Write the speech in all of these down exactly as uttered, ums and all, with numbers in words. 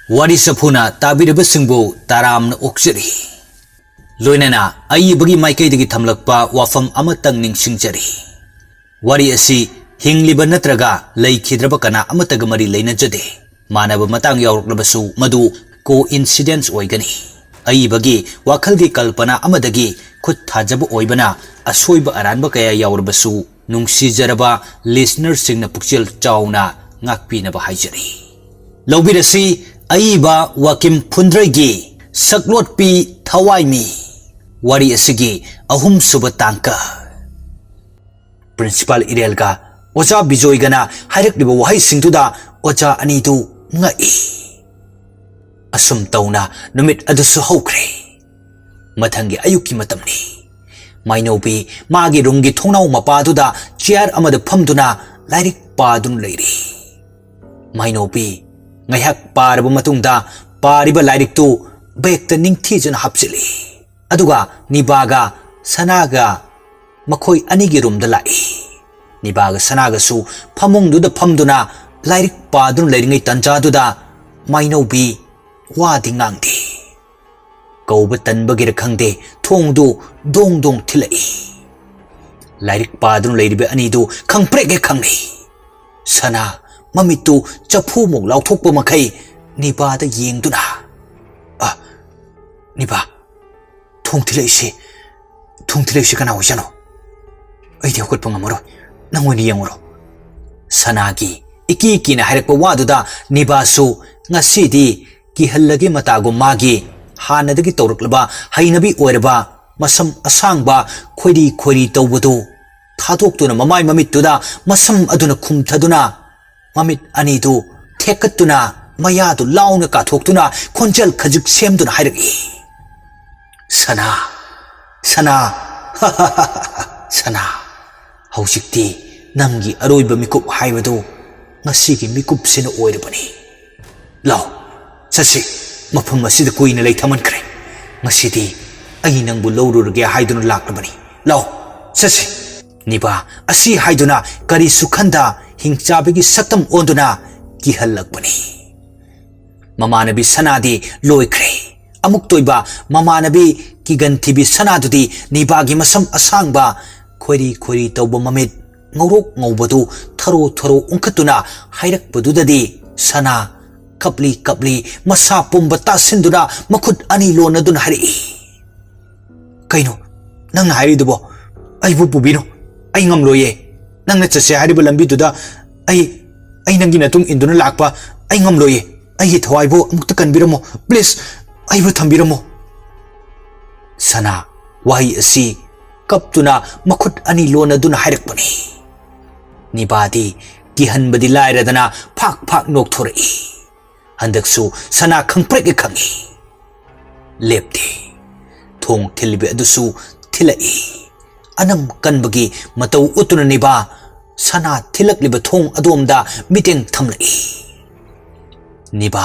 ꯋꯥꯔꯤ ꯆꯐꯨꯅ ꯇꯥꯕꯤꯔꯕꯁꯤꯡꯕꯨ ꯇꯔꯥꯝꯅ ꯑꯣꯛꯆꯔꯤ꯫ ꯂꯣꯏꯅꯅ ꯑꯏꯕꯒꯤ ꯃꯥꯏꯀꯩꯗꯒꯤ ꯊꯝꯂꯛꯄ ꯋꯥꯐꯝ ꯑꯃꯇꯪ ꯅꯤꯡꯁꯤꯡꯖꯔꯤ꯫ ꯋꯥꯔꯤ ꯑꯁꯤ ꯍꯤꯡꯂꯤꯕ ꯅꯠꯇ꯭ꯔꯒ ꯂꯩꯈꯤꯗ꯭ꯔꯕ ꯀꯅꯥ ꯑꯃꯠꯇꯒ ꯃꯔꯤ ꯂꯩꯅꯖꯗꯦ꯫ ꯃꯥꯟꯅꯕ ꯃꯇꯥꯡ ꯌꯥꯎꯔꯛꯂꯕꯁꯨ ꯃꯗꯨ coincidence ꯑꯣꯏꯒꯅꯤ꯫ ꯑꯏꯕꯒꯤ ꯋꯥꯈꯜꯒꯤ ꯀꯜꯄꯅꯥ ꯑꯃꯗꯒꯤ ꯈꯨꯠ ꯊꯥꯖꯕ ꯑꯣꯏꯕꯅ ꯑꯁꯣꯏꯕ ꯑꯔꯥꯟꯕ ꯀꯌꯥ ꯌꯥꯎꯔꯕꯁꯨ ꯅꯨꯡꯁꯤꯖꯔꯕ listenerꯁꯤꯡꯅ ꯄꯨꯛꯆꯦꯜ ꯆꯥꯎꯅ ꯉꯥꯛꯄꯤꯅꯕ ꯍꯥꯏꯖꯔꯤ꯫ ꯂꯧꯕꯤꯔꯁꯤ ꯑꯏꯕ ꯋꯥꯀꯤꯝ ꯐꯨꯟꯗ꯭ꯔꯩꯒꯤ ꯁꯛꯂꯣꯠꯄꯤ ꯊꯋꯥꯏꯃꯤ ꯋꯥꯔꯤ ꯑꯁꯤꯒꯤ ꯑꯍꯨꯝꯁꯨꯕ ꯇꯥꯡꯀꯛ꯫ ꯄ꯭ꯔꯤꯟꯁꯤꯄꯥꯜ ꯏꯔꯦꯜꯒ ꯑꯣꯖꯥ ꯕꯤꯖꯣꯏꯒꯅ ꯍꯥꯏꯔꯛꯂꯤꯕ ꯋꯥꯍꯩꯁꯤꯡꯗꯨꯗ ꯑꯣꯖꯥ ꯑꯅꯤꯗꯨ ꯉꯛꯏ꯫ ꯑꯁꯨꯝ ꯇꯧꯅ ꯅꯨꯃꯤꯠ ꯑꯗꯨꯁꯨ ꯍꯧꯈ꯭ꯔꯦ꯫ ꯃꯊꯪꯒꯤ ꯑꯌꯨꯛꯀꯤ ꯃꯇꯝꯅꯤ꯫ ꯃꯥꯏꯅꯧꯕꯤ ꯃꯥꯒꯤ ꯔꯨꯝꯒꯤ ꯊꯣꯡꯅꯥꯎ ꯃꯄꯥꯗꯨꯗ ꯆꯤꯌꯥꯔ ꯑꯃꯗ ꯐꯝꯗꯨꯅ ꯂꯥꯏꯔꯤꯛ ꯄꯥꯗꯨꯅ ꯂꯩꯔꯤ꯫ ꯃꯥꯏꯅꯧꯕꯤ ꯉꯥꯏꯍꯥꯛ ꯄꯥꯔꯕ ꯃꯇꯨꯡꯗ ꯄꯥꯔꯤꯕ ꯂꯥꯏꯔꯤꯛꯇꯨ ꯕꯦꯒꯇ ꯅꯤꯡꯊꯤꯖꯅ ꯍꯥꯞꯆꯤꯜꯂꯤ꯫ ꯑꯗꯨꯒ ꯅꯤꯕꯥꯒ ꯁꯅꯥꯒ ꯃꯈꯣꯏ ꯑꯅꯤꯒꯤ ꯔꯨꯝꯗ ꯂꯥꯛꯏ꯫ ꯅꯤꯕꯥꯒ ꯁꯅꯥꯒꯁꯨ ꯐꯃꯨꯡꯗꯨꯗ ꯐꯝꯗꯨꯅ ꯂꯥꯏꯔꯤꯛ ꯄꯥꯗꯨꯅ ꯂꯩꯔꯤꯉꯩ ꯇꯟꯖꯥꯗꯨꯗ ꯃꯥꯏꯅꯧꯕꯤ ꯋꯥꯗꯤ ꯉꯥꯡꯗꯦ꯫ ꯀꯧꯕ ꯇꯟꯕꯒꯤꯔ ꯈꯪꯗꯦ, ꯊꯣꯡꯗꯨ ꯗꯣꯡ ꯗꯣꯡ ꯊꯤꯜꯂꯛꯏ꯫ ꯂꯥꯏꯔꯤꯛ ꯄꯥꯗꯨꯅ ꯂꯩꯔꯤꯕ ꯑꯅꯤꯗꯨ ꯈꯪꯄ꯭ꯔꯦꯛ ꯍꯦꯛ ꯈꯪꯅꯩ꯫ ꯁꯅꯥ ꯃꯃꯤꯠꯇꯨ ꯆꯐꯨꯃꯨꯛ ꯂꯥꯎꯊꯣꯛꯄ ꯃꯈꯩ ꯅꯤꯕꯥꯗ ꯌꯦꯡꯗꯨꯅ, "ꯑ, ꯅꯤꯕꯥ, ꯊꯣꯡ ꯊꯤꯜꯂꯛꯏꯁꯤ, ꯊꯣꯡ ꯊꯤꯜꯂꯛꯏꯁꯤ ꯀꯅꯥ ꯑꯣꯏꯖꯥꯠꯅꯣ? ꯑꯩꯗꯤ ꯍꯧꯒꯠꯄ ꯉꯝꯃꯔꯣꯏ, ꯅꯪ ꯑꯣꯏꯅ ꯌꯦꯡꯉꯨꯔꯣ꯫" ꯁꯅꯥꯒꯤ ꯏꯀꯤ ꯀꯤꯅ ꯍꯥꯏꯔꯛꯄ ꯋꯥꯗꯨꯗ ꯅꯤꯕꯥꯁꯨ ꯉꯁꯤꯗꯤ ꯀꯤꯍꯜꯂꯒꯦ ꯃꯇꯥꯒꯨꯝ ꯃꯥꯒꯤ ꯍꯥꯟꯅꯗꯒꯤ ꯇꯧꯔꯛꯂꯕ ꯍꯩꯅꯕꯤ ꯑꯣꯏꯔꯕ ꯃꯁꯝ ꯑꯁꯥꯡꯕ ꯈꯣꯏꯔꯤ ꯈꯣꯏꯔꯤ ꯇꯧꯕꯗꯨ ꯊꯥꯗꯣꯛꯇꯨꯅ ꯃꯃꯥꯏ ꯃꯃꯤꯠꯇꯨꯗ ꯃꯁꯝ ꯑꯗꯨꯅ ꯈꯨꯝꯊꯗꯨꯅ ꯃꯃꯤꯠ ꯑꯅꯤꯗꯨ ꯊꯦꯛꯀꯠꯇꯨꯅ ꯃꯌꯥꯗꯨ ꯂꯥꯎꯅ ꯀꯥꯊꯣꯛꯇꯨꯅ ꯈꯣꯟꯖꯦꯜ ꯈꯖꯤꯛ ꯁꯦꯝꯗꯨꯅ ꯍꯥꯏꯔꯛꯏ, "ꯁꯅꯥ, ꯁꯅꯥ, ꯁꯅꯥ, ꯍꯧꯖꯤꯛꯇꯤ ꯅꯪꯒꯤ ꯑꯔꯣꯏꯕ ꯃꯤꯀꯨꯞ ꯍꯥꯏꯕꯗꯨ ꯉꯁꯤꯒꯤ ꯃꯤꯀꯨꯞꯁꯤꯅ ꯑꯣꯏꯔꯕꯅꯤ꯫ ꯂꯥꯎ, ꯆꯠꯁꯤ꯫ ꯃꯐꯝ ꯑꯁꯤꯗ ꯀꯨꯏꯅ ꯂꯩꯊꯃꯟꯈ꯭ꯔꯦ꯫ ꯉꯁꯤꯗꯤ ꯑꯩ ꯅꯪꯕꯨ ꯂꯧꯔꯨꯔꯒꯦ ꯍꯥꯏꯗꯨꯅ ꯂꯥꯛꯂꯕꯅꯤ꯫ ꯂꯥꯎ, ꯆꯠꯁꯤ꯫" ꯅꯤꯕꯥ ꯑꯁꯤ ꯍꯥꯏꯗꯨꯅ ꯀꯔꯤꯁꯨ ꯈꯟꯗ ꯍꯤꯡꯆꯥꯕꯤꯒꯤ ꯁꯛꯇꯝ ꯑꯣꯟꯗꯨꯅ ꯀꯤꯍꯜꯂꯛꯄꯅꯤ꯫ ꯃꯃꯥꯟꯅꯕꯤ ꯁꯅꯥꯗꯤ ꯂꯣꯏꯈ꯭ꯔꯦ꯫ ꯑꯃꯨꯛꯇ ꯑꯣꯏꯕ ꯃꯃꯥꯟꯅꯕꯤ ꯀꯤꯒꯟ ꯊꯤꯕꯤ ꯁꯅꯥꯗꯨꯗꯤ ꯅꯤꯕꯥꯒꯤ ꯃꯁꯝ ꯑꯁꯥꯡꯕ, ꯈꯣꯏꯔꯤ ꯈꯣꯏꯔꯤ ꯇꯧꯕ ꯃꯃꯤꯠ ꯉꯧꯔꯣꯛ ꯉꯧꯕꯗꯨ ꯊꯔꯣ ꯊꯔꯣ ꯎꯪꯈꯠꯇꯨꯅ ꯍꯥꯏꯔꯛꯄꯗꯨꯗꯗꯤ ꯁꯅꯥ ꯀꯞꯂꯤ ꯀꯞꯂꯤ ꯃꯁꯥ ꯄꯨꯝꯕ ꯇꯥꯁꯤꯟꯗꯨꯅ ꯃꯈꯨꯠ ꯑꯅꯤ ꯂꯣꯟꯅꯗꯨꯅ ꯍꯥꯏꯔꯛꯏ, "ꯀꯩꯅꯣ ꯅꯪꯅ ꯍꯥꯏꯔꯤꯗꯨꯕꯣ? ꯑꯩꯕꯨ ꯄꯨꯕꯤꯔꯣ, ꯑꯩ ꯉꯝꯂꯣꯏꯌꯦ꯫ ꯅꯪꯅ ꯆꯠꯁꯦ ꯍꯥꯏꯔꯤꯕ ꯂꯝꯕꯤꯗꯨꯗ ꯑꯩ, ꯑꯩ ꯅꯪꯒꯤ ꯅꯇꯨꯡ ꯏꯟꯗꯨꯅ ꯂꯥꯛꯄ ꯑꯩ ꯉꯝꯂꯣꯏꯌꯦ꯫ ꯑꯩꯒꯤ ꯊꯋꯥꯏꯕꯨ ꯑꯃꯨꯛꯇ ꯀꯟꯕꯤꯔꯝꯃꯣ, please, ꯑꯩꯕꯨ ꯊꯝꯕꯤꯔꯝꯃꯣ꯫" ꯁꯅꯥ ꯋꯥꯍꯩ ꯑꯁꯤ ꯀꯞꯇꯨꯅ ꯃꯈꯨꯠ ꯑꯅꯤ ꯂꯣꯟꯅꯗꯨꯅ ꯍꯥꯏꯔꯛꯄꯅꯤ꯫ ꯅꯤꯕꯥꯗꯤ ꯀꯤꯍꯟꯕꯗꯤ ꯂꯥꯏꯔꯗꯅ ꯐꯥꯛ ꯐꯥꯛ ꯅꯣꯛꯊꯣꯔꯛꯏ꯫ ꯍꯟꯗꯛꯁꯨ ꯁꯅꯥ ꯈꯪꯄ꯭ꯔꯦꯛ ꯈꯪꯏ꯫ ꯂꯦꯞꯇꯦ꯫ ꯊꯣꯡ ꯊꯤꯜꯂꯤꯕꯤ ꯑꯗꯨꯁꯨ ꯊꯤꯜꯂꯛꯏ꯫ ꯑꯅꯝ ꯀꯟꯕꯒꯤ ꯃꯇꯧ ꯎꯠꯇꯨꯅ ꯅꯤꯕꯥ ꯁꯅꯥ ꯊꯤꯜꯂꯛꯂꯤꯕ ꯊꯣꯡ ꯑꯗꯣꯝꯗ ꯃꯤꯠꯌꯦꯡ ꯊꯝꯂꯛꯏ꯫ ꯅꯤꯕꯥ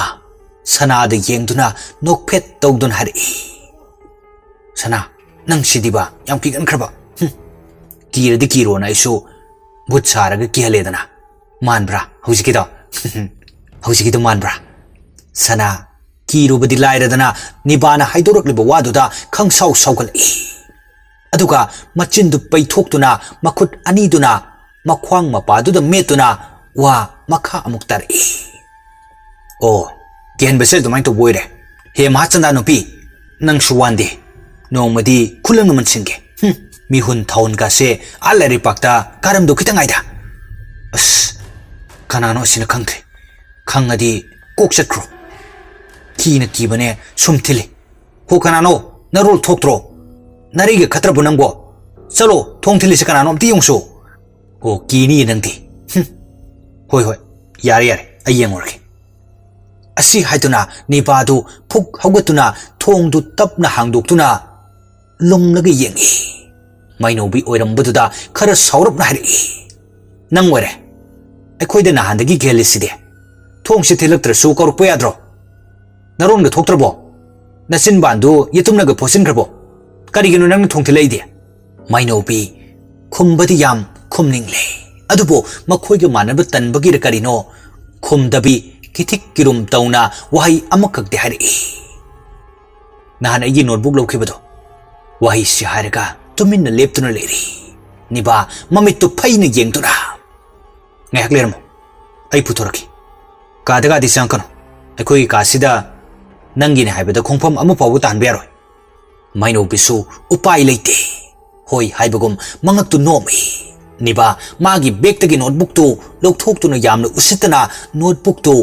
ꯁꯅꯥꯗ ꯌꯦꯡꯗꯨꯅ ꯅꯣꯛꯐꯦꯠ ꯇꯧꯗꯨꯅ ꯍꯥꯏꯔꯛꯏ, "ꯁꯅꯥ, ꯅꯪ ꯁꯤꯗꯤꯕ ꯌꯥꯝ ꯀꯤꯒꯟꯈ꯭ꯔꯕ꯫ ꯍꯨꯝ, ꯀꯤꯔꯗꯤ ꯀꯤꯔꯣꯅ ꯑꯩꯁꯨ ꯚꯨꯠ ꯁꯥꯔꯒ ꯀꯤꯍꯜꯂꯦꯗꯅ꯫ ꯃꯥꯟꯕ꯭ꯔꯥ ꯍꯧꯖꯤꯛꯀꯤꯗꯣ? ꯍꯧꯖꯤꯛꯀꯤꯗꯣ ꯃꯥꯟꯕ꯭ꯔꯥ?" ꯁꯅꯥ ꯀꯤꯔꯨꯕꯗꯤ ꯂꯥꯏꯔꯗꯅ ꯅꯤꯕꯥꯅ ꯍꯥꯏꯗꯣꯔꯛꯂꯤꯕ ꯋꯥꯗꯨꯗ ꯈꯪꯁꯥꯎ ꯁꯥꯎꯒꯠꯂꯛꯏ꯫ ꯑꯗꯨꯒ ꯃꯆꯤꯟꯗꯨ ꯄꯩꯊꯣꯛꯇꯨꯅ ꯃꯈꯨꯠ ꯑꯅꯤꯗꯨꯅ ꯃꯈ꯭ꯋꯥꯡ ꯃꯄꯥꯗꯨꯗ ꯃꯦꯠꯇꯨꯅ ꯋꯥ ꯃꯈꯥ ꯑꯃꯨꯛ ꯇꯥꯔꯛꯏ꯫ "ꯑꯣ, ꯀꯤꯍꯟꯕꯁꯦ ꯑꯗꯨꯃꯥꯏꯅ ꯇꯧꯕ ꯑꯣꯏꯔꯦ꯫ ꯍꯦ ꯃꯍꯥꯆꯟꯗꯥ ꯅꯨꯄꯤ, ꯅꯪꯁꯨ ꯋꯥꯟꯗꯦ꯫ ꯅꯣꯡꯃꯗꯤ ꯈꯨꯂꯪ ꯑꯃ ꯁꯤꯟꯒꯦ꯫ ꯍꯨꯝ, ꯃꯤꯍꯨꯟ ꯊꯥꯍꯨꯟꯒꯁꯦ ꯑꯥ ꯂꯥꯏꯔꯩꯄꯥꯛꯇ ꯀꯥꯔꯝꯗꯧ ꯈꯤꯇꯪ ꯉꯥꯏꯗ꯫ ꯑꯁ, ꯀꯅꯥꯅꯣ ꯑꯁꯤꯅ ꯈꯪꯗ꯭ꯔꯦ꯫ ꯈꯪꯉꯗꯤ ꯀꯣꯛ ꯆꯠꯈ꯭ꯔꯣ꯫ ꯀꯤꯅ ꯀꯤꯕꯅꯦ ꯁꯨꯝ ꯊꯤꯜꯂꯤ꯫ ꯍꯣ, ꯀꯅꯥꯅꯣ? ꯅꯔꯣꯜ ꯊꯣꯛꯇ꯭ꯔꯣ? ꯅꯔꯩꯒ ꯈꯠꯇ꯭ꯔꯕꯣ ꯅꯪꯕꯣ? ꯆꯠꯂꯣ, ꯊꯣꯡ ꯊꯤꯜꯂꯤꯁꯦ ꯀꯅꯥꯅꯣ ꯑꯝꯇ ꯌꯦꯡꯉꯨꯁꯣ꯫" "ꯑꯣ, ꯀꯤꯅꯤꯌꯦ ꯅꯪꯗꯤ꯫ ꯍꯨꯝ꯫ ꯍꯣꯏ, ꯍꯣꯏ, ꯌꯥꯔꯦ, ꯌꯥꯔꯦ, ꯑꯩ ꯌꯦꯡꯉꯨꯔꯒꯦ꯫" ꯑꯁꯤ ꯍꯥꯏꯗꯨꯅ ꯅꯤꯄꯥꯗꯨ ꯐꯨꯛ ꯍꯧꯒꯠꯇꯨꯅ ꯊꯣꯡꯗꯨ ꯇꯞꯅ ꯍꯥꯡꯗꯣꯛꯇꯨꯅ ꯂꯨꯝꯂꯒ ꯌꯦꯡꯏ꯫ ꯃꯩꯅꯧꯕꯤ ꯑꯣꯏꯔꯝꯕꯗꯨꯗ ꯈꯔ ꯁꯥꯎꯔꯞꯅ ꯍꯥꯏꯔꯛꯏ, "ꯅꯪ ꯑꯣꯏꯔꯦ꯫ ꯑꯩꯈꯣꯏꯗ ꯅꯍꯥꯟꯗꯒꯤ ꯒꯦꯜꯂꯤꯁꯤꯗꯤ꯫ ꯊꯣꯡꯁꯤ ꯊꯤꯜꯂꯛꯇ꯭ꯔꯁꯨ ꯀꯧꯔꯛꯄ ꯌꯥꯗ꯭ꯔꯣ? ꯅꯔꯣꯟꯒ ꯊꯣꯛꯇ꯭ꯔꯕꯣ? ꯅꯆꯤꯟꯕꯥꯟꯗꯨ ꯌꯦꯇꯨꯝꯅꯒ ꯐꯣꯠꯆꯤꯟꯈ꯭ꯔꯕꯣ? ꯀꯔꯤꯒꯤꯅꯣ ꯅꯪꯅ ꯊꯣꯡ ꯊꯤꯜꯂꯛꯏꯗꯤ?" ꯃꯩꯅꯧꯕꯤ ꯈꯨꯝꯕꯗꯤ ꯌꯥꯝ ꯈꯨꯝꯅꯤꯡꯂꯦ, ꯑꯗꯨꯕꯨ ꯃꯈꯣꯏꯒ ꯃꯥꯟꯅꯕ ꯇꯟꯕꯒꯤꯔ ꯀꯔꯤꯅꯣ ꯈꯨꯝꯗꯕꯤ ꯈꯤꯊꯤꯛ ꯀꯤꯔꯨꯝ ꯇꯧꯅ ꯋꯥꯍꯩ ꯑꯃꯈꯛꯇꯤ ꯍꯥꯏꯔꯛꯏ꯫ "ꯅꯍꯥꯟ ꯑꯩꯒꯤ ꯅꯣꯠꯕꯨꯛ ꯂꯧꯈꯤꯕꯗꯣ?" ꯋꯥꯍꯩꯁꯤ ꯍꯥꯏꯔꯒ ꯇꯨꯃꯤꯟꯅ ꯂꯦꯞꯇꯨꯅ ꯂꯩꯔꯤ꯫ ꯅꯤꯕꯥ ꯃꯃꯤꯠꯇꯨ ꯐꯩꯅ ꯌꯦꯡꯗꯨꯅ, "ꯉꯥꯏꯍꯥꯛ ꯂꯩꯔꯝꯃꯨ, ꯑꯩ ꯄꯨꯊꯣꯔꯛꯈꯤ꯫ ꯀꯥꯗ ꯀꯥꯗꯤ ꯆꯪꯉꯛꯀꯅꯨ꯫ ꯑꯩꯈꯣꯏꯒꯤ ꯀꯥꯁꯤꯗ ꯅꯪꯒꯤꯅꯦ ꯍꯥꯏꯕꯗ ꯈꯣꯡꯐꯝ ꯑꯃ ꯐꯥꯎꯕ ꯇꯥꯍꯟꯕ ꯌꯥꯔꯣꯏ꯫" ꯃꯥꯏꯅꯧꯕꯤꯁꯨ ꯎꯄꯥꯏ ꯂꯩꯇꯦ꯫ ꯍꯣꯏ ꯍꯥꯏꯕꯒꯨꯝ ꯃꯉꯛꯇꯨ ꯅꯣꯝꯃꯤ꯫ ꯅꯤꯕꯥ ꯃꯥꯒꯤ ꯕꯦꯛꯇꯒꯤ ꯅꯣꯠꯕꯨꯛꯇꯨ ꯂꯧꯊꯣꯛꯇꯨꯅ ꯌꯥꯝꯅ ꯎꯁꯤꯠꯇꯅ ꯅꯣꯠꯕꯨꯛꯇꯨ